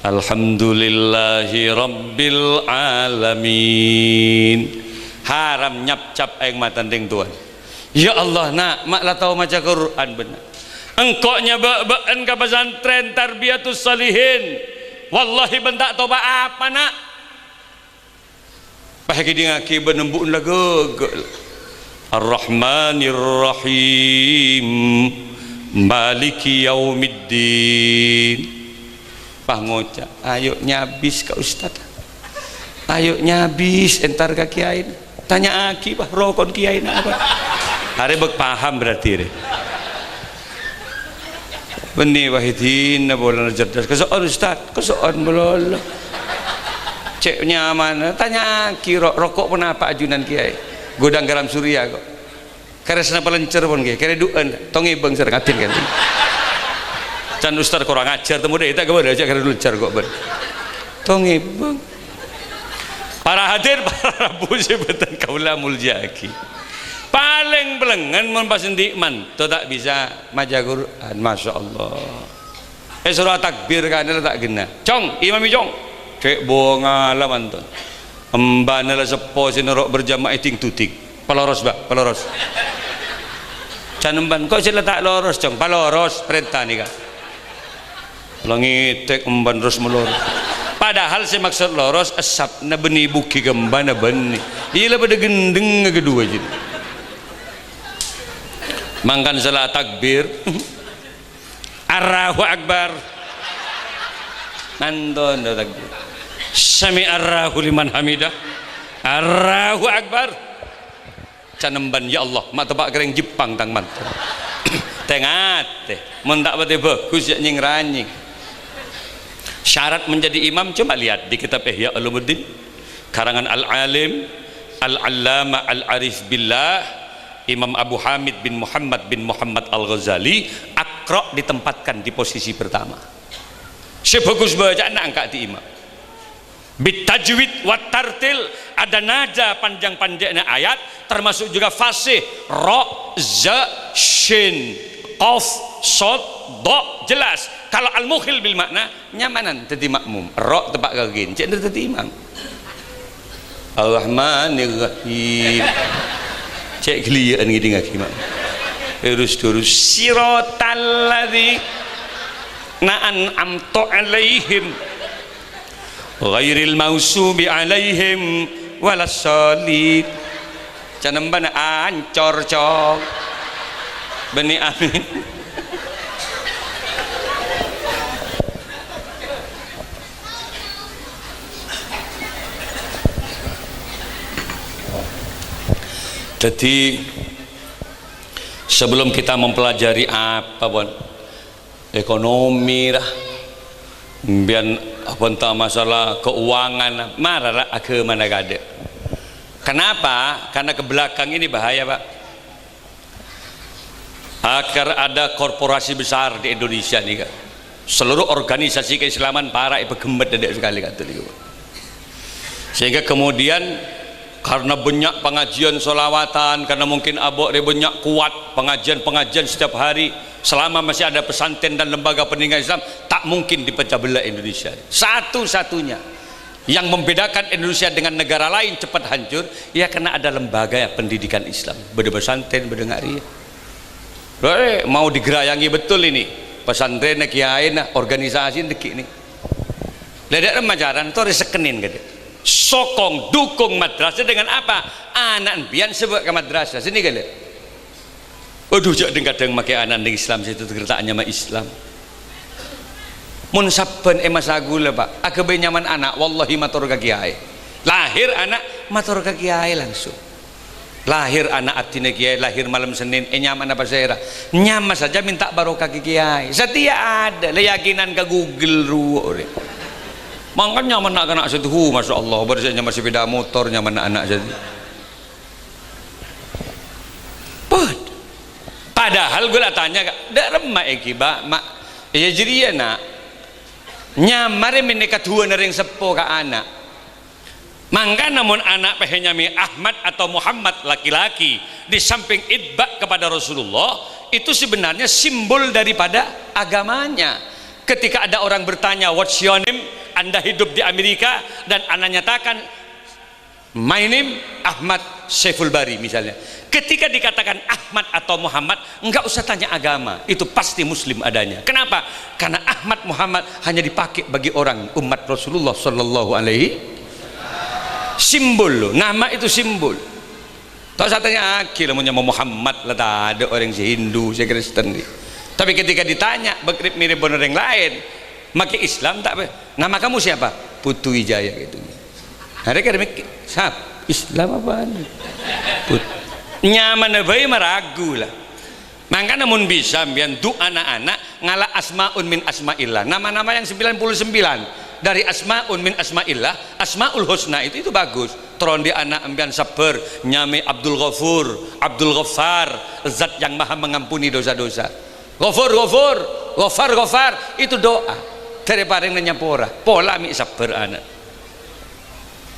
Alhamdulillahi rabbil alamin. Haram nyapcap aèng matana rèng towana. Ya Allah, na', ma' la tao maca Qur'an bânna'. Engko' nyabâ' bâ'na ka pesantren Tarbiyatus Shalihin. Wallahi bâ'na ta' topa' apa, na'. Pas èkèdingngaghi bân embu'na la ghâghâ'. Ar-Rahmanir Rahim. Maliki Yaumiddin. Pas ngoca', "Ayo nyabis ka ustad. Ayo nyabis entar ka kiyaèna. Tanya'aghi, Bah, rokon kiyaèna apa?" Arè bâk paham berarti, rè. Bânnè Wahidin, polana cerdas. "Kaso'on, Ustad, kaso'on malolo. Cè' nyaman, tanya'aghi ro-, roko' ponapa ajunan kiyaè? Godang garam surya, kok." Karè sè napa lencer pon, ghi? Karè du'an, tong èbâng sè ngadin, kan? Can Ustaz kurang ajar, temu dè, ta' kabâlâ, jhâ' karè lencer kok, bân. Tong èbâng. Para hadir, para rabu sè bhâdhân kaulâ molja'aghi. Palèng pèlengngen mon pas andi' manto ta' bisa maca Qur'an, masyaallah. Èsoro atakbir kanè la ta' ghenna. "Cong, imami, Cong." Cè' bângalla mantona. Embhâna la seppo sè noro' berjamaah èding-duding. "Paloros, Bâ', paloros." Can embhân, "Kok sè la ta' loros, Cong?" "Paloros, parènta nèka." La ngètèk embhân terros maloros. Padahal sè maksod loros, èsapna bânnè bughi ka embhâna bânnè. Iyâ la padâ ghendhengnga kaduwâ jârèya. Mangkana sala takbir. Allahu Akbar. Nganton do takbir. Sami'allahu liman hamidah. Allahu Akbar. Can embhân, "Ya Allah, ma' teppa' ka rèng Jepang tang manto." Tè-ngatè, mon ta' patè bhâghus, jhâ' nyèng-ranyèng. Syarat menjadi imam, coba lihat di kitab Ihya Ulumuddin, karangan Al-Alim, Al-Allamah Al-Arif Billah, Imam Abu Hamid bin Muhammad bin Muhammad Al-Ghazali, Aqra ditempatkan di posisi pertama. Sè bhâghus bâca'anna angka' di imam. Bitajwid wa tartil, ada nada panjang-panjangnya ayat, termasuk juga fasih, ro, za, shin, qaf, sod, do, jelas. Kalau al-mukhil bil makna, nyamanan dhâddhi makmum. Ro teppa' ka ghin, cè' dhâddhi imam. Ar-Rahmanir Rahim. Cè' ghelliyâ'ân ngèdingngaghi, Mak. Terus-terus. Siratal ladzina an'amta 'alaihim ghairil maghdubi 'alaihim waladdallin. Can embhâna ancor, Cong. Bânnè amin. Dhâddhi, sebelum kita mempelajari apa pon, ekonomi lah, mbiyan apa entah masalah keuangan, mara lah aghâmana kaadâ'. Kenapa? Karena ke belakang ini bahaya, Pak. Agar ada korporasi besar di Indonesia nih, Kak. Seluruh organisasi keislaman para ipegemmet dhâddhi sekali kata niku. Sehingga kemudian karena banyak pengajian solawatan, karena mungkin abok re banyak kuat pengajian-pengajian setiap hari, selama masih ada pesantren dan lembaga pendidikan Islam, tak mungkin dipecah belah Indonesia. Satu-satunya yang membedakan Indonesia dengan negara lain cepat hancur, ya karena ada lembaga ya pendidikan Islam. Bâdâ pesantren, bâdâ ngari. Lho, eh, mau digerayangi betul ini. Pesantrenna, kiyaina, organisasi dâgghi' ni. Lha dâ' remma carana, torè sekkenin kadhi. Sokong, dukung madrasah dengan apa? Ana' empiyan sè bâ' ka madrasah. Sini kali. Waduh, jhâ' dhing-kadhâng makè ana' neng Islam sè tètè ta' nyama Islam. Mon sabbhân è masa ghulâ, Pak, aghâbây nyamana ana', wallahi mator ka kiyaè. Lahir ana', mator ka kiyaè langsung. Lahir ana' abdhina kiyaè, lahir malem Senin, ènyamana pasèra. Nyama saja minta barokah ka kiyaè. Satèya ada, la yakinan ka Google rowa orèng. Mangkana nyamana na'-kana' sè tuhu, masyaallah, bâdâ sè nyama sepeda motor, nyamana ana' sè Pad-, padahal ghulâ tanya, Kak, dâ' remma èngghi, Ba', Ma'? Iyâ, jârèya, Na'. Nyama rè mènnè kaduwâna rèng seppo ka ana'. Mangkana mon ana' pèhè nyamaè Ahmad atau Muhammad, laki-laki, di samping itba' kepada Rasulullah, itu sebenarnya simbol daripada agamanya. Ketika ada orang bertanya, "What's your name?" Anda hidup di Amerika dan Anda nyatakan, "My name Ahmad Saiful Bari," misalnya. Ketika dikatakan Ahmad atau Muhammad, enggak usah tanya agama, itu pasti Muslim adanya. Kenapa? Karena Ahmad Muhammad hanya dipakai bagi orang umat Rasulullah Sallallahu Alaihi. Simbol, loh. Nama itu simbol. Ta' usah tanya'aghi, lamon nyama Muhammad, la tadâ' orèng sè Hindu, sè Kristen. Tapi ketika ditanya, bâk-, mirip bân orèng laèn, makè Islam ta', "Nama kamu siapa?" "Putu Wijaya," gitu. Arè kèra mèkkè, "Sap, Islam apaan?" Put-, nyamana bhâi maragu la. Mangkana mon bisa sampèyan du'a na'-ana' ngala' asma'un min asma'illah. Nama-nama yang sembilan puluh sembilan. Dari asmaun min asmaillah, Asmaul Husna itu, itu bagus. Terro andi' ana' empèyan sabbhâr, nyamaè Abdul Ghafur, Abdul Ghaffar, Zat yang Maha Mengampuni dosa-dosa. Ghafur, Ghafur, Ghaffar, Ghaffar, itu doa. Dâri parèng nyapora, pola mè' sabbhâr ana'.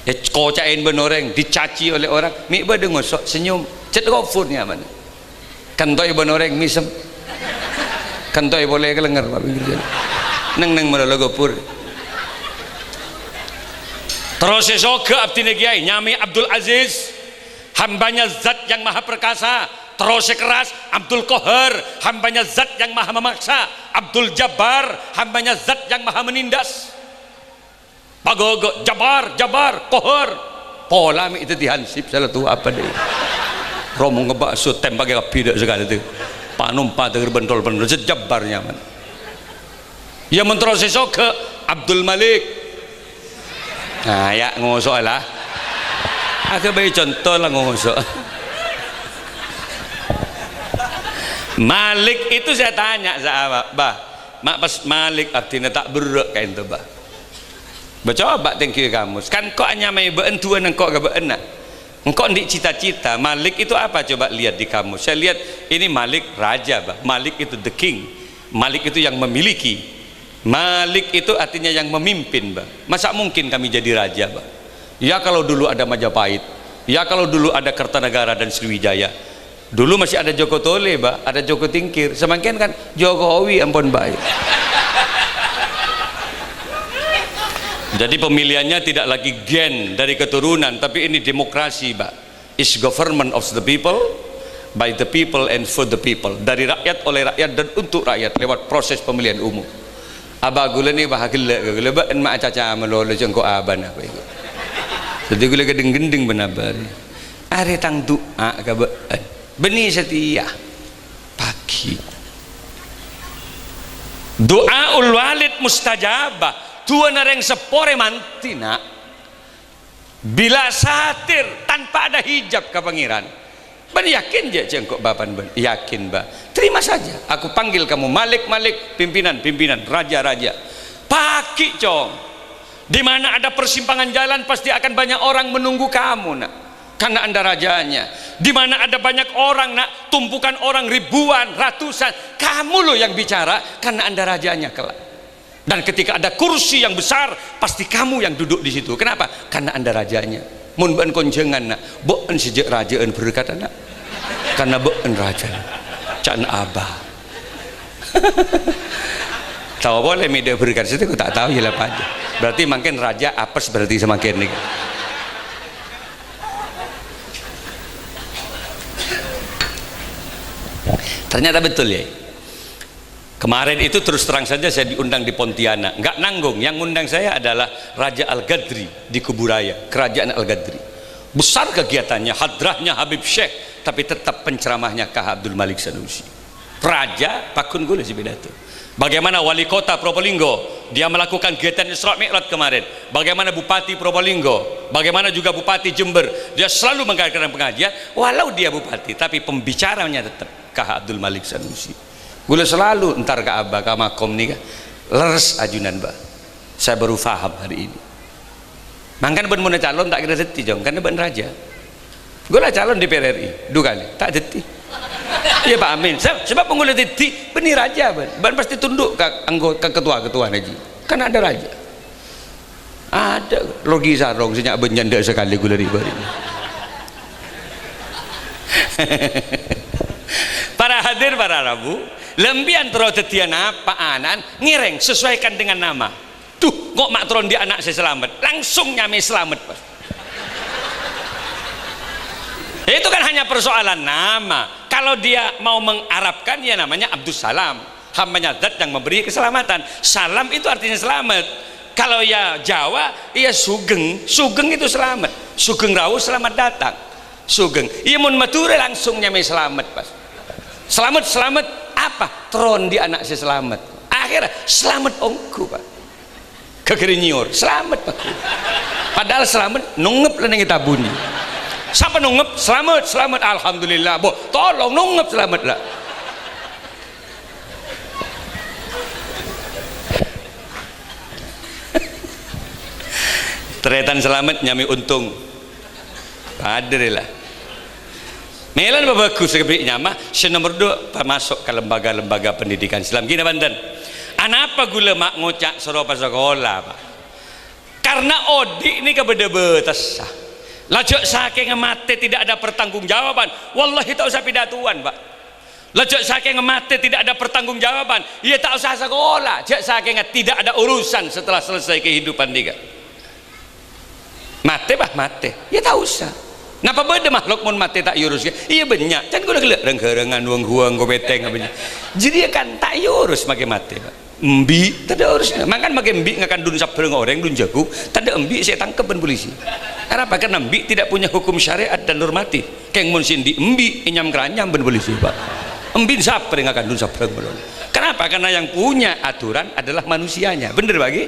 Èkoca'è bân orèng, dicaci oleh orang, mè' bâdâ ngoso', senyum, cèt Ghafur nyamana. Kènto'è bân orèng, mèsem. Kènto'è polè kalèngèr, Pak, pinggir jhâlân. Neng-neng malolo Ghafur. Terro sè soghâ abdhina kèyaè, nyamaè Abdul Aziz, hambanya Zat yang Maha Perkasa. Terro sè kerras, Abdul Qahar, hambanya Zat yang Maha Memaksa. Abdul Jabbar, hambanya Zat yang Maha Menindas. Paghâghâ, Jabbar, Jabbar, Qahar. Pola mè' dhâddhi hansip sè la towa apa dâ'. Romongnga bâkso tèmpaghi kabbhi dâ' sakalè tè. Panompa dâgâr bentol-bentol, sè Jabbar nyamana. Iyâ, mon terro sè soghâ, Abdul Malik. Nah, ya, ngoso' la. Aghâbây conto la ngoso'. Malik itu saya tanya, sa-, Bah, ma' pas Malik abdhina ta' berrâ' kaènto, Bah. Bâ, coba tèngghi kamus. Kan engko' anyamaè bâ'en duwâ' engko' ka bâ'en, na'. Engko' andi' cita-cita. Malik itu apa? Coba lihat di kamus. Saya lihat ini Malik raja, Bah. Malik itu the king. Malik itu yang memiliki. Malik itu artinya yang memimpin, Bah. Masa mungkin kami jadi raja, Bah? Ya, kalau dulu ada Majapahit. Ya, kalau dulu ada Kertanegara dan Sriwijaya. Dulu masih ada Joko Tole, Bah, ada Joko Tingkir. Samangkèn kan Jokowi ampon, Bah. Jadi pemilihannya tidak lagi gen dari keturunan, tapi ini demokrasi, Bah. Is government of the people, by the people and for the people. Dari rakyat, oleh rakyat, dan untuk rakyat lewat proses pemilihan umum. Abah ghulâ nè, Bah, ghellâ' ka ghulâ, bâ'en ma' acaca malolo, jhâ' engko' abâna, Bah. Dhâddhi ghulâ ghâdhâng-ghândhâng bân abâ rè. Arè tang du'a ka bâ'en. Bânnè satèya. Paghi. Du'aul walid mustajabah. Du'âna rèng seppo rè mantè, na'. Bila satir, tanpa ada hijab ka Pangèran. Bâ'en yakin jhâ' jhâ' engko' bapa'en bâ'en? Yakin, Bah. Terima saja. Aku panggil kamu malik-malik, pimpinan-pimpinan, raja-raja. Paghi, Cong. Di mana ada persimpangan jalan, pasti akan banyak orang menunggu kamu, Nak. Karena Anda rajanya. Di mana ada banyak orang, Nak, tumpukan orang ribuan, ratusan, kamu loh yang bicara, karena Anda rajanya kelak. Dan ketika ada kursi yang besar, pasti kamu yang duduk di situ. Kenapa? Karena Anda rajanya. Mon bâ'en konjhângan, Nak, bâ'en sè jhâ' rajâ'ân berkat, Nak. Karena bâ'en rajâna. Ca'na Abah. Tao polè mè' dâ' berkat sè ta' tao, ya la padâ. Berarti mangkèn raja apes berarti samangkèn nèka. Ternyata betul, ya. Kemarin itu terus terang saja saya diundang di Pontianak. Nggak nanggung, yang ngundang saya adalah Raja Al-Ghadri di Kuburaya, Kerajaan Al-Ghadri. Besar kegiatannya, hadrahnya Habib Syekh, tapi tetap penceramahnya Kah Abdul Malik Sanusi. Raja, pagghun ghulâ sè pidato. Bagaimana wali kota Probolinggo, dia melakukan kegiatan Isra Mi'raj kemarin. Bagaimana Bupati Probolinggo, bagaimana juga Bupati Jember, dia selalu mengadakan pengajian, walau dia bupati, tapi pembicaranya tetap Kah Abdul Malik Sanusi. Ghulâ selalu entar ka Abah, ka makom nèka. Lerres ajunan, Bah. Saya baru paham hari ini. Mangkana bâ'en mon calon ta' kèra dhâddhi, Cong, karena bâ'en raja. Ghulâ calon D P R R I, du kalè, ta' dhâddhi. Iyâ, Pak, amin. Sa-, sabâb mon ghulâ dhâddhi, bânnè raja, bâ'en. Bâ'en pasti tunduk ka anggo-, ka ketua-ketua haji. Karena Anda raja. Ada, logi sarong, sè nya' bânnya' endâ' sakalè ghulâ ribâ. Para hadir, para rabu, lambiyân terro dhâddhiyâ napa ana'na, ngèrèng, sesuaikan dengan nama. Duh, kok ma' terro andi' ana' sè Slamet? Langsung nyamaè Slamet, Bos. Itu kan hanya persoalan nama. Kalau dia mau mengarabkan, ya namanya Abdus Salam. Hambanya Zat yang memberi keselamatan. Salam itu artinya selamat. Kalau ya Jawa, ya sugeng. Sugeng itu selamat. Sugeng Rawu selamat datang. Sugeng. Iya, mon Madhurâ langsung nyamaè Slamet, Bos. Slamet, Slamet. Apa? Terro andi' ana' sè Slamet. Akhirnya, Slamet ongghu, Pak. Ghâghârâ nyèyor, "Slamet, Pak." Padahal Slamet nongngep la neng è tabunna. Sapa nongngep? "Slamet, Slamet." "Alhamdulillah." Bo, tolong nongngep Slamet la. Tarètan Salamet nyamè Untung. Padâ rè la. Mèlana bhâghus kabbhi nyama, sè nomer dua, masuk ka lembaga-lembaga pendidikan Islam. Ghi bhunten. Anapa ghulâ ma' ngoca' soro pasakola, Pak? Karena odi' nèka bâdâ bâtessa. La jhâ' sakènga matè tidak ada pertanggungjawaban. Wallahi ta' osa pidatowan, Pak. La jhâ' sakènga matè tidak ada pertanggungjawaban. Iyâ ta' osa sakola. Jhâ' sakènga tidak ada urusan setelah selesai kehidupan nèka. Matè, Pak, matè. Iyâ ta' osa. Napa bâdâ makhluk mon matè ta' èorussaghi? Iyâ bânnya'. Can ghulâ ghellâ' rang-ghârângan, wong-huwâng, kopètèng, apa nya. Jârèya kan ta' èorus makè matè, Pak. Embi', tadâ' orusanna. Mangkana makè embi' ngakan dun sabbhârâng orèng, dun jhâghung, tadâ' embi' sè ètangkep bân polisi. Arapa? Karena embi' tidak punya hukum syariat dan normatif. Kèng mon sè andi' embi' ènyam-kranyam bân polisi, Pak. Embi' sapa rè ngakan dun sabbhârâng malolo? Kenapa? Karena yang punya aturan adalah manusianya. Bhender, Pak, ghi?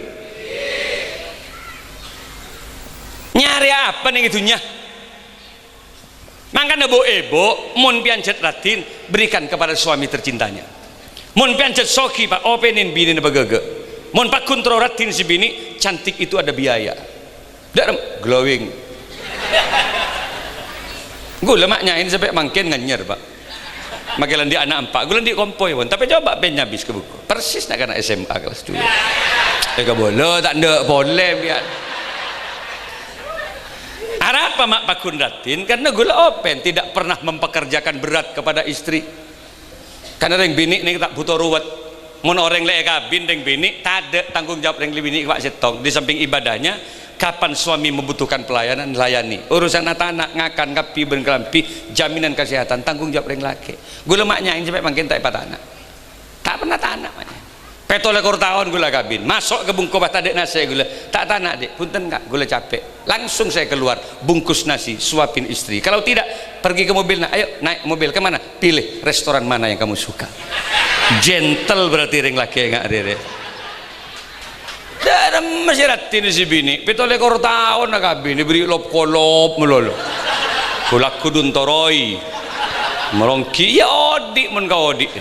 Nyarè apa neng è dhunnya? Mangkana, bu'-èbu', mon pèyan jhât raddhin, berikan kepada suami tercintanya. Mon pèyan jhât soghi, Pak, opènè binèna paghâghâ. Mon pagghun terro raddhin sè binè', cantik itu ada biaya. Dâ' rem-, glowing. Ghulâ ma' nyaèn sampè' mangkèn nganyèr, Pak. Makè la andi' ana' empa', ghulâ andi' kompoy, pon. Tapè coba pèyan nyabis ka buku. Persis na'-kana' S M A kelas dua. È kabâlâ ta' endâ' polè, pèyan. Arapa ma' pagghun raddhin? Karena ghulâ opèn tidak pernah mempekerjakan berat kepada istri. Karena rèng binè' nèka ta' bhuto ruwet. Mon orèng la èkabin rèng binè', tadâ' tanggung jawab rèng binè' kèya sèttong. Di samping ibadahnya, kapan suami membutuhkan pelayanan, layani. Urusan atana', ngakan, kabbhi bân kalambhi, jaminan kesehatan, tanggung jawab rèng lakè'. Ghulâ ma' nyaèn sampè' mangkèn ta' èpatana'. Ta' pernah tana', ma' nyaèn. Pètto lèkor taon ghulâ kabin. Maso' ka bungko pas tadâ' nasè' ghulâ. Ta' tana', Dik. Bhunten, Kak. Ghulâ capek. Langsung saya keluar. Bungkus nasi, suapin istri. Kalau tidak, pergi ke mobilnya. Ayo, naik mobil. Kemana? Pilih restoran mana yang kamu suka. Gentle berarti rèng lakè' nga' rèya. Dâ' remma sè raddhin sè binè'. Pètto lèkor taon kabin. Èbèrri' lop-kolop malolo. Ghulâ kudun toroi. Maronggi, iyâ odi' mon ka odi'.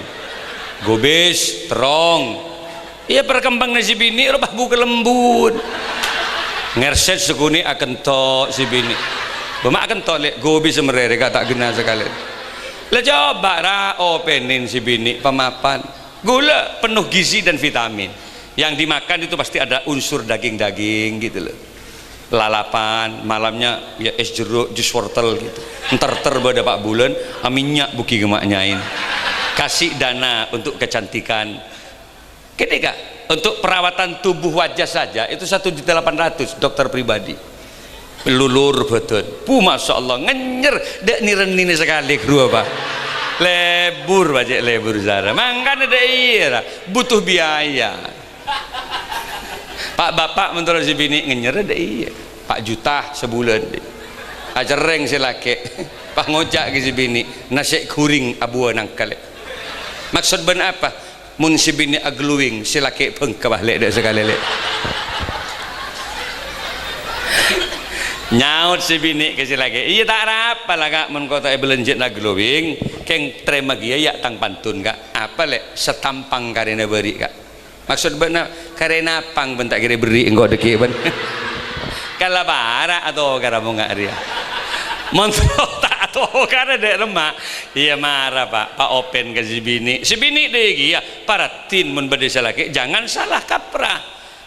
Gobis, terrong. Iyâ, perkembanganna sè binè' ropa bu kalembun. Ngèrset sakonè' akento' sè binè'. Bâ ma' akento', Lè', gobi sè marè rèya, Kak, ta' ghenna sakalè. La coba ra opènè sè binè' pamapan. Ghulâ penuh gizi dan vitamin. Yang dimakan itu pasti ada unsur daging-daging gitu loh. Lalapan, malamnya ya es jeruk, jus wortel gitu. Ntar-ntar bâdâ pa' bulân, aminyak bugi ghemak nyaèn. Kasih dana untuk kecantikan. Gini, Kak, untuk perawatan tubuh wajah saja itu satu juta delapan ratus, dokter pribadi. Lulur bâdân. Pu, masya Allah, nganyèr, dâ' nè-rennèna sakalè, ghâruwa, Pak. Lebur, Pak, cè' lebur sara. Mangkana dâ' iyâ, ra, butuh biaya. Pak, bapa' mon terro sè binè' nganyèr, dâ' iyâ. Pa' juta sabulân, Dik. Acerrèng sè lakè'. Pas ngoca' ka sè binè', "Nasè' ghuring abuwâ nangka, Lè'." Maksud bâ'na apa? Mon sè binè' aglowing, sè lakè' bengka, Pak, Lè', dâ' sakalè, Lè'. Nyaot sè binè' ka sè lakè', "Iyâ, ta' arapa la, Kak, mon koto'è bâlânjhâna aglowing, kèng tarèma kèya, yâ, tang pantun, Kak." "Apa, Lè'?" "Satampang karèna bâri', Kak." "Maksud bâ'na karèna pang bân ta' kèra bherri' engko' dâggi' bân?" "Kala para' atokara mon nga' rèya." "Mon ta' atokara dâ' remma." "Iyâ mara, Pak, pa' opèn ka sè binè'." Sè binè' dâ' kèya, paraddhin mon bâdâ sè lakè', jangan salah kaprah.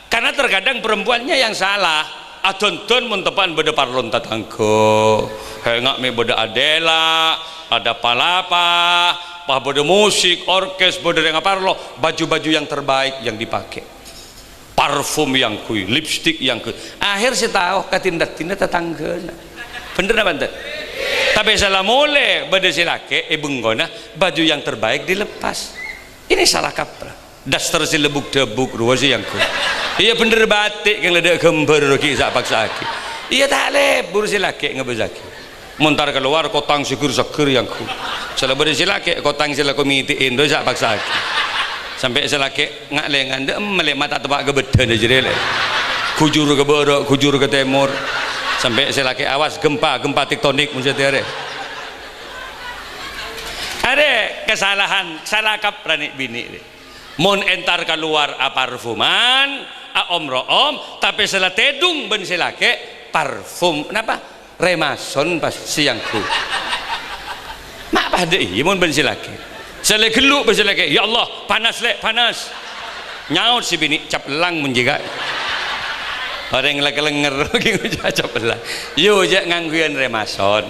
Karena terkadang perempuannya yang salah. Adhândhân mon teppa'an bâdâ parlona tatangghâ. Hè, nga' mè' bâdâ adela, ada palapa, pas bâdâ musik, orkes, bâdâ rèng aparlo, baju-baju yang terbaik yang dipakai. Parfum yang kui, lipstick yang kui. Akhir sè tao kadin-raddhinna tatangghâna. Bhender napa enten? Tapè sala molè bâdâ sè lakè' è bengkona, baju yang terbaik dilepas. Ini salah kaprah. Daster sè lebuk-debuk rowa sè yang kui. Iyâ bhender batik kèng la dâ' ghâmbhâr rogi sa'-paksa'aghi. Iyâ ta' lebur sè lakè' ngabâsaghi. Mon tar kalowar kotang seger-seger yang kui. Sala bâdâ sè lakè' kotang sè la komite'è rowa sa'-paksa'aghi. Sampè' sè lakè' nga' lèngan, dâ' emma lè' mata teppa' ka bâddhâna jârèya, Lè'. Ghujur ka bârâ', ghujur ka tèmor. Sampè' sè lakè' awas gempa, gempa tektonik mon satèya rè. Arè kasalahan, sala kaprah nè' binè' rè. Mon entar kalowar aparfuman, aom-ro'om, tapè sè la tèdung bân sè lakè', Parfum, napa? Remason pas sè èangghuy. Ma' padâ iyâ mon bân sè lakè'. Sè la ghâllu' bân sè lakè', "Ya Allah, panas, Lè', panas." Nyaot sè binè', "Cap ellang mon jiyâ, Ka'." Orèng la kalènger ghi' ngoca' cap ellang. Yo, jhâ' ngangghuyan remason.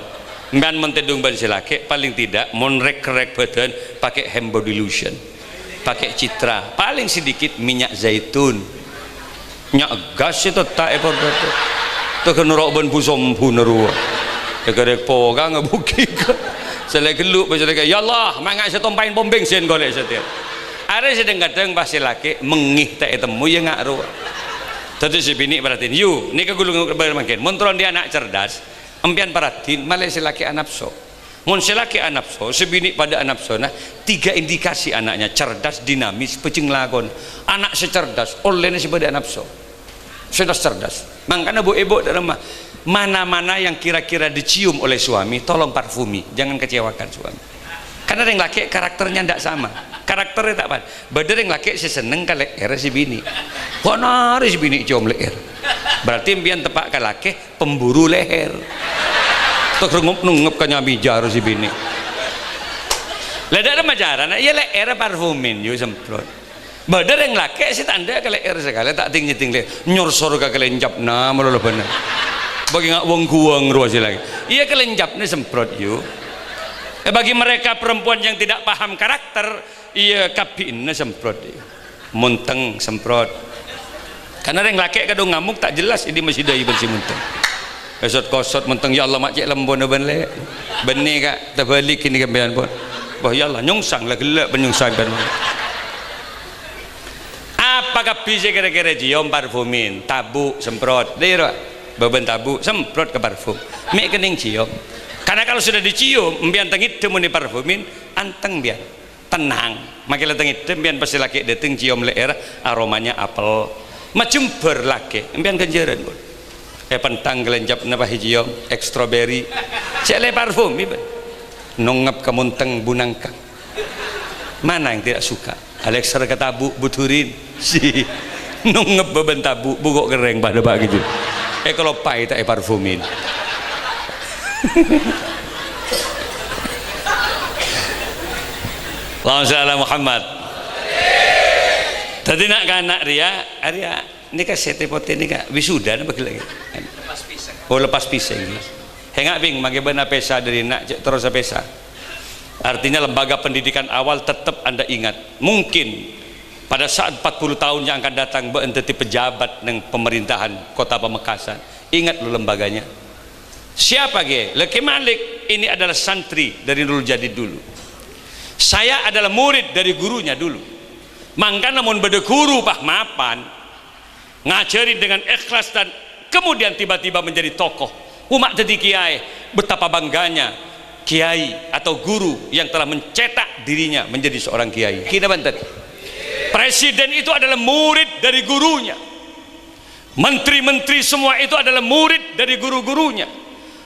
Sampèyan mon tèdung bân sè lakè', paling tidak mon rèk-rèk bhâdhân, pakai hand body lotion. Pakai Citra. Paling sedikit minyak zaitun. Nya' gas sè tetta' è pon-, tetta' noro' bân bu-sombuna rowa. Èkarèk poka ngabuki ka. Sè la ghâllu' bân sè la, "Ya Allah, manga' sè tompaèn pom bèngsin golè' satèya." Arè sè dhâng-kadhâng pas sè lakè' mengngè ta' ètemmo ya nga' rowa. Dhâddhi sè binè' parhatian, yu, nèka ghulâ mangkèn. Mon toron dhi' ana' cerdas, empèyan parhatian, malè sè lakè' anapso. Mon sè lakè' anapso, sè binè' padâ anapsona, tiga indikasi anaknya, cerdas, dinamis, bhâjheng lakon. Ana' sè cerdas, ollèna sè padâ anapso. Sè cerdas. Mangkana bu-, ibu dâ' remma, mana-mana yang kira-kira dicium oleh suami, tolong parfumi, jangan kecewakan suami. Karena rèng lakè' karakternya ndak sama. Karakternya tak pas. Bâdâ rèng lakè' sè senneng ka lè'èrra sè binè'. Kok narè sè binè' ciom lè'èr. Berarti empèyan teppa' ka lakè', pemburu leher. Terus rengep-nengep ka nyamèja sè binè'. Lah, dâ' remma carana, ya lè'èrra parfumin, yu semprot. Bâdâ rèng lakè' sè ta' endâ' ka lè'èr sakalè, ta' tèng-nyètèng lè-, nyorsor ka kalèncapna malolo bâna. Bâgi nga' wong-guwâng rowa sè lakè'. Iyâ, kalèncapna semprot, yu. Eh, bagi mereka perempuan yang tidak paham karakter, iyâ, kabbhina semprot, yu. Monteng, semprot. Karena rèng lakè' kadhâng ngamuk ta' jelas, andi' masih dâi bân sè monteng. Èsot-kosot monteng, "Ya Allah, ma' cè' lembona bân lè'." Bânnè, Ka', tabâlik kènè' sampèyan pon. Wah, ya Allah, nyongsang la ghellâ' bân nyongsang bân. Apa kabbhi sè kèra-kèra ciom parfumin, tabu', semprot. Dâ' iyâ rowa, bâbân tabu', semprot ka parfum. Mè' kennèng ciom. Karena kalau sudah dicium, empèyan ta' ngèdhâ mon èparfumin, anteng empèyan. Tenang. Makè la ta' ngèdhâ, empèyan pas sè lakè' dâteng ciom lè'èr, aromanya apel. Majembhâr lakè', empèyan ghânjhârân, pon. Èpentang kalèncapna pas èciom, èstroberi. Cè' la èparfum, iyâ, pon. Nongngep ka monteng bu nangkang. Mana yang tidak suka? Alexer ka tabu', bu durin. Si. Nongngep bâbân tabu', bu kok kerrèng padâ, Pak, gitu. Èkaloppaè ta' èparfumin. Allahumma shalli ala Muhammad. Dhâddhi na'-kana' rèya, arèya, nèka sètè potè nèka wisuda napa ghellâ'? Oh, lepas piseng. Enga', Bing, mangkè bâ'na pèsa dâri na', cè' terrosa pèsa. Artinya lembaga pendidikan awal tetap Anda ingat. Mungkin pada saat empat puluh tahun yang akan datang, bâ'na dhâddhi pejabat neng pemerintahan Kota Pamekasan. Ingat lo lembaganya. Siapa, Kè? La Kè Malik ini adalah santri dari Nurul Jadid dulu. Saya adalah murid dari gurunya dulu. Mangkana mon bâdâ guru pas mapan, ngajari dengan ikhlas dan kemudian tiba-tiba menjadi tokoh, coma dhâddhi kiai, betapa bangganya kiai atau guru yang telah mencetak dirinya menjadi seorang kiai. Kina banten. Presiden itu adalah murid dari gurunya. Menteri-menteri semua itu adalah murid dari guru-gurunya.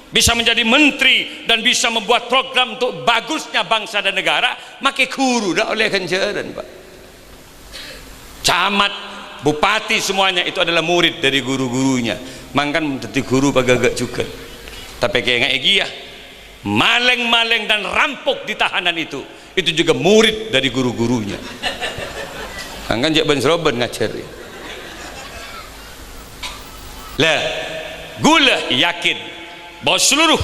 Bisa menjadi menteri dan bisa membuat program untuk bagusnya bangsa dan negara, makè guru dâ' ollè ghânjhârân, Pak. Camat, bupati, semuanya itu adalah murid dari guru-gurunya. Mangkana dhâddhi guru paghâghâ jhughân. Tapè kènga'è kèya, malèng-malèng dan rampok di tahanan itu, itu juga murid dari guru-gurunya. Mangkana jhâ' bân-sèrobân ngajhâr. Lah, ghulâ yakin bahwa seluruh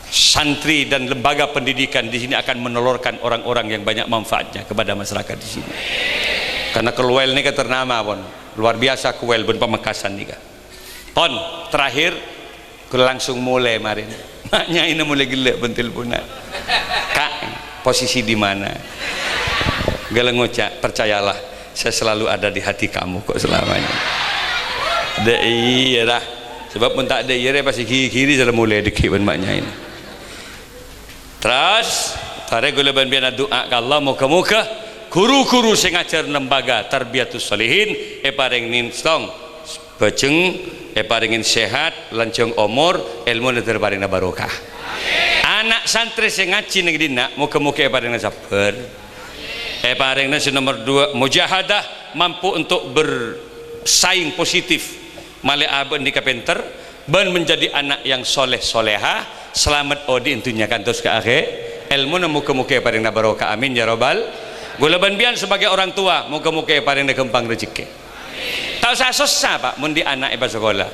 santri dan lembaga pendidikan di sini akan menelurkan orang-orang yang banyak manfaatnya kepada masyarakat di sini. Karena Kè Luwel nèka ternama, pon. Luar biasa Kè Luwel bân Pamekasan nèka. Pon, terakhir, ghulâ langsung molè marèna. Ma' nyaèna molè ghellâ' bân telponna. "Kak, posisi di mana?" Ghulâ ngoca', "Percayalah, saya selalu ada di hati kamu kok selamanya." Dâ' iyâ, ra. Sabâb mon ta' dâ' iyâ, rè, pas èghi-ghiri sè la molè dhâggi' bân ma' nyaèna. Terros, tarè ghulâ bân panjhennengngan adu'a ka Allah, moghâ-moghâ guru-guru sè ngajhâr lembaga Tarbiyatus Shalihin èparèngè sèttong, bhâjheng, èparèngè sehat, lanjhâng omor, èlmona dâri parèngna barokah. Ana' santrè sè ngajhi neng dinna', moghâ-moghâ èparèngè sabbhâr. Èparèngè sè nomor dua, mujahadah, mampu untuk bersaing positif. Malè abâ' nèka pènter, bân menjadi anak yang soleh solehah, salamet odi' è dhunnya kantos ka akhè-, èlmona moghâ-moghâ èparèngana barokah, amin ya rabbal. Kaulâ bân biyân sebagai orang tua, moghâ-moghâ èparèngana ghâmpang rejekkè. Ta' osa sossa, Pak, mon andi' ana' èpasakola.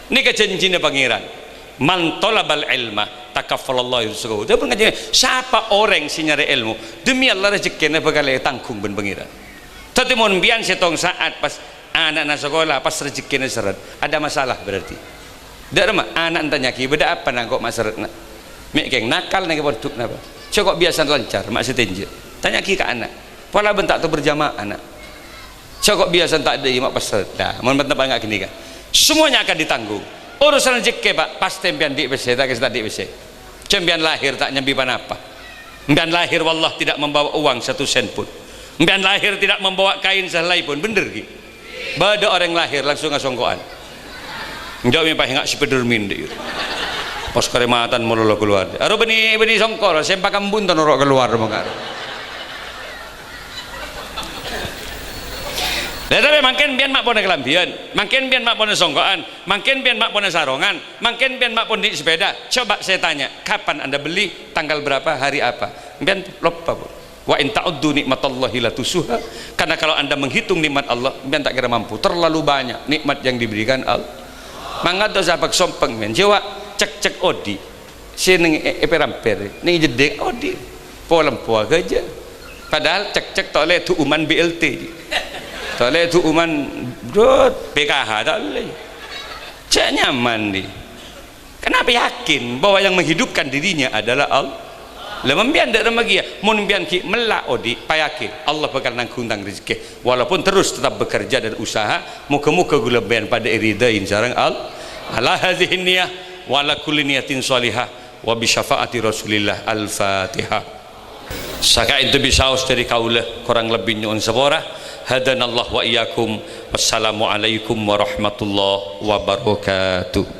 Nèka janjina Pangèran. "Man thalabal ilma takaffalallahu rizqahu." Dhâbuna Kanjeng, sapa orèng sè nyarè èlmo, demi Allah rejekkèna bhâkal ètanggung bân Pangèran. Dhâddhi mon biyân sèttong sa'at pas ana'na sakola, pas rejekkèna sèrrèt, ada masalah berarti. Dâ'remma ana' tanya'aghi, "Bâdâ apa, Na', kok ma' sèrrèt, Na'? Mè' kèng nakal nèng è pondhuk napa?" "Jhâ' kok biyasana lancar, ma' sè tènjhâ'." Tanya'aghi ka ana'. "Pola bân ta' tao berjamaah, Na'." "Jhâ' kok biyasana ta' dâ'iyâ, ma' pas sèrrèt." Nah, mon bân teppa' nga' ghânèka. Semuanya akan ditanggung. Urusan rejekkè, Pak, pastè sampèyan andi' pèssè, ta' kèng ta' andi' pèssè. Jhâ' sampèyan lahèr ta' nyambi pa-napa. Sampèyan lahèr, wallah, tidak membawa uang satu sen pun. Sampèyan lahèr tidak membawa kain sehelai pun. Bhender, ghi? Bâdâ orèng lahèr langsung asongko'an. Enjâ' mè' pas nga' Spiderman, dhi'. Pas karè matan malolo kalowar. Aro bânnè, bânnè songko', sè pakambun ta' noro' kalowar mangkana. Lah, tapè mangkèn biyân ma' pona kalambhiyân, mangkèn biyân ma' pona songko'an, mangkèn biyân ma' pona sarongan, mangkèn biyân ma' pon andi' sepeda. Coba saya tanya, kapan Anda beli, tanggal berapa, hari apa? Biyân loppa, Bu. "Wa in ta'uddu nikmatallahi la tuhsuha." Karena kalau Anda menghitung nikmat Allah, biyân ta' kèra mampu. Terlalu banyak nikmat yang diberikan Allah. Mangkana ta' osa sompeng, men. Coba cek-cek odi'. Sè nèng è, è Pèrampèr, nèng Jeddhing odi'. Polempowa ghâjâ. Padahal cek-cek ta' ollè du'uman B L T. Ta' ollè du'uman, dot, P K H ta' ollè. Cè' nyaman, dhi. Kenapa yakin bahwa yang menghidupkan dirinya adalah Allah? Lah, mon biyân dâ' remma kèya, mon biyân ghi' mella' odi', payakin Allah bakal nanggung tang rejekkè. Walaupun terus tetap bekerja dan usaha, moghâ-moghâ kaulâ bân biyân padâ èridhâi sareng Allah. Ala hadzihin niyah, wa ala kulli niyatin shalihah, wa bi syafaati Rasulillah. Al-Fatihah. Saka'ènto bisaos dâri kaulâ, korang lebbi nyo'on sapora. Hadanallah wa iyyakum. Wassalamualaikum warahmatullahi wabarakatuh.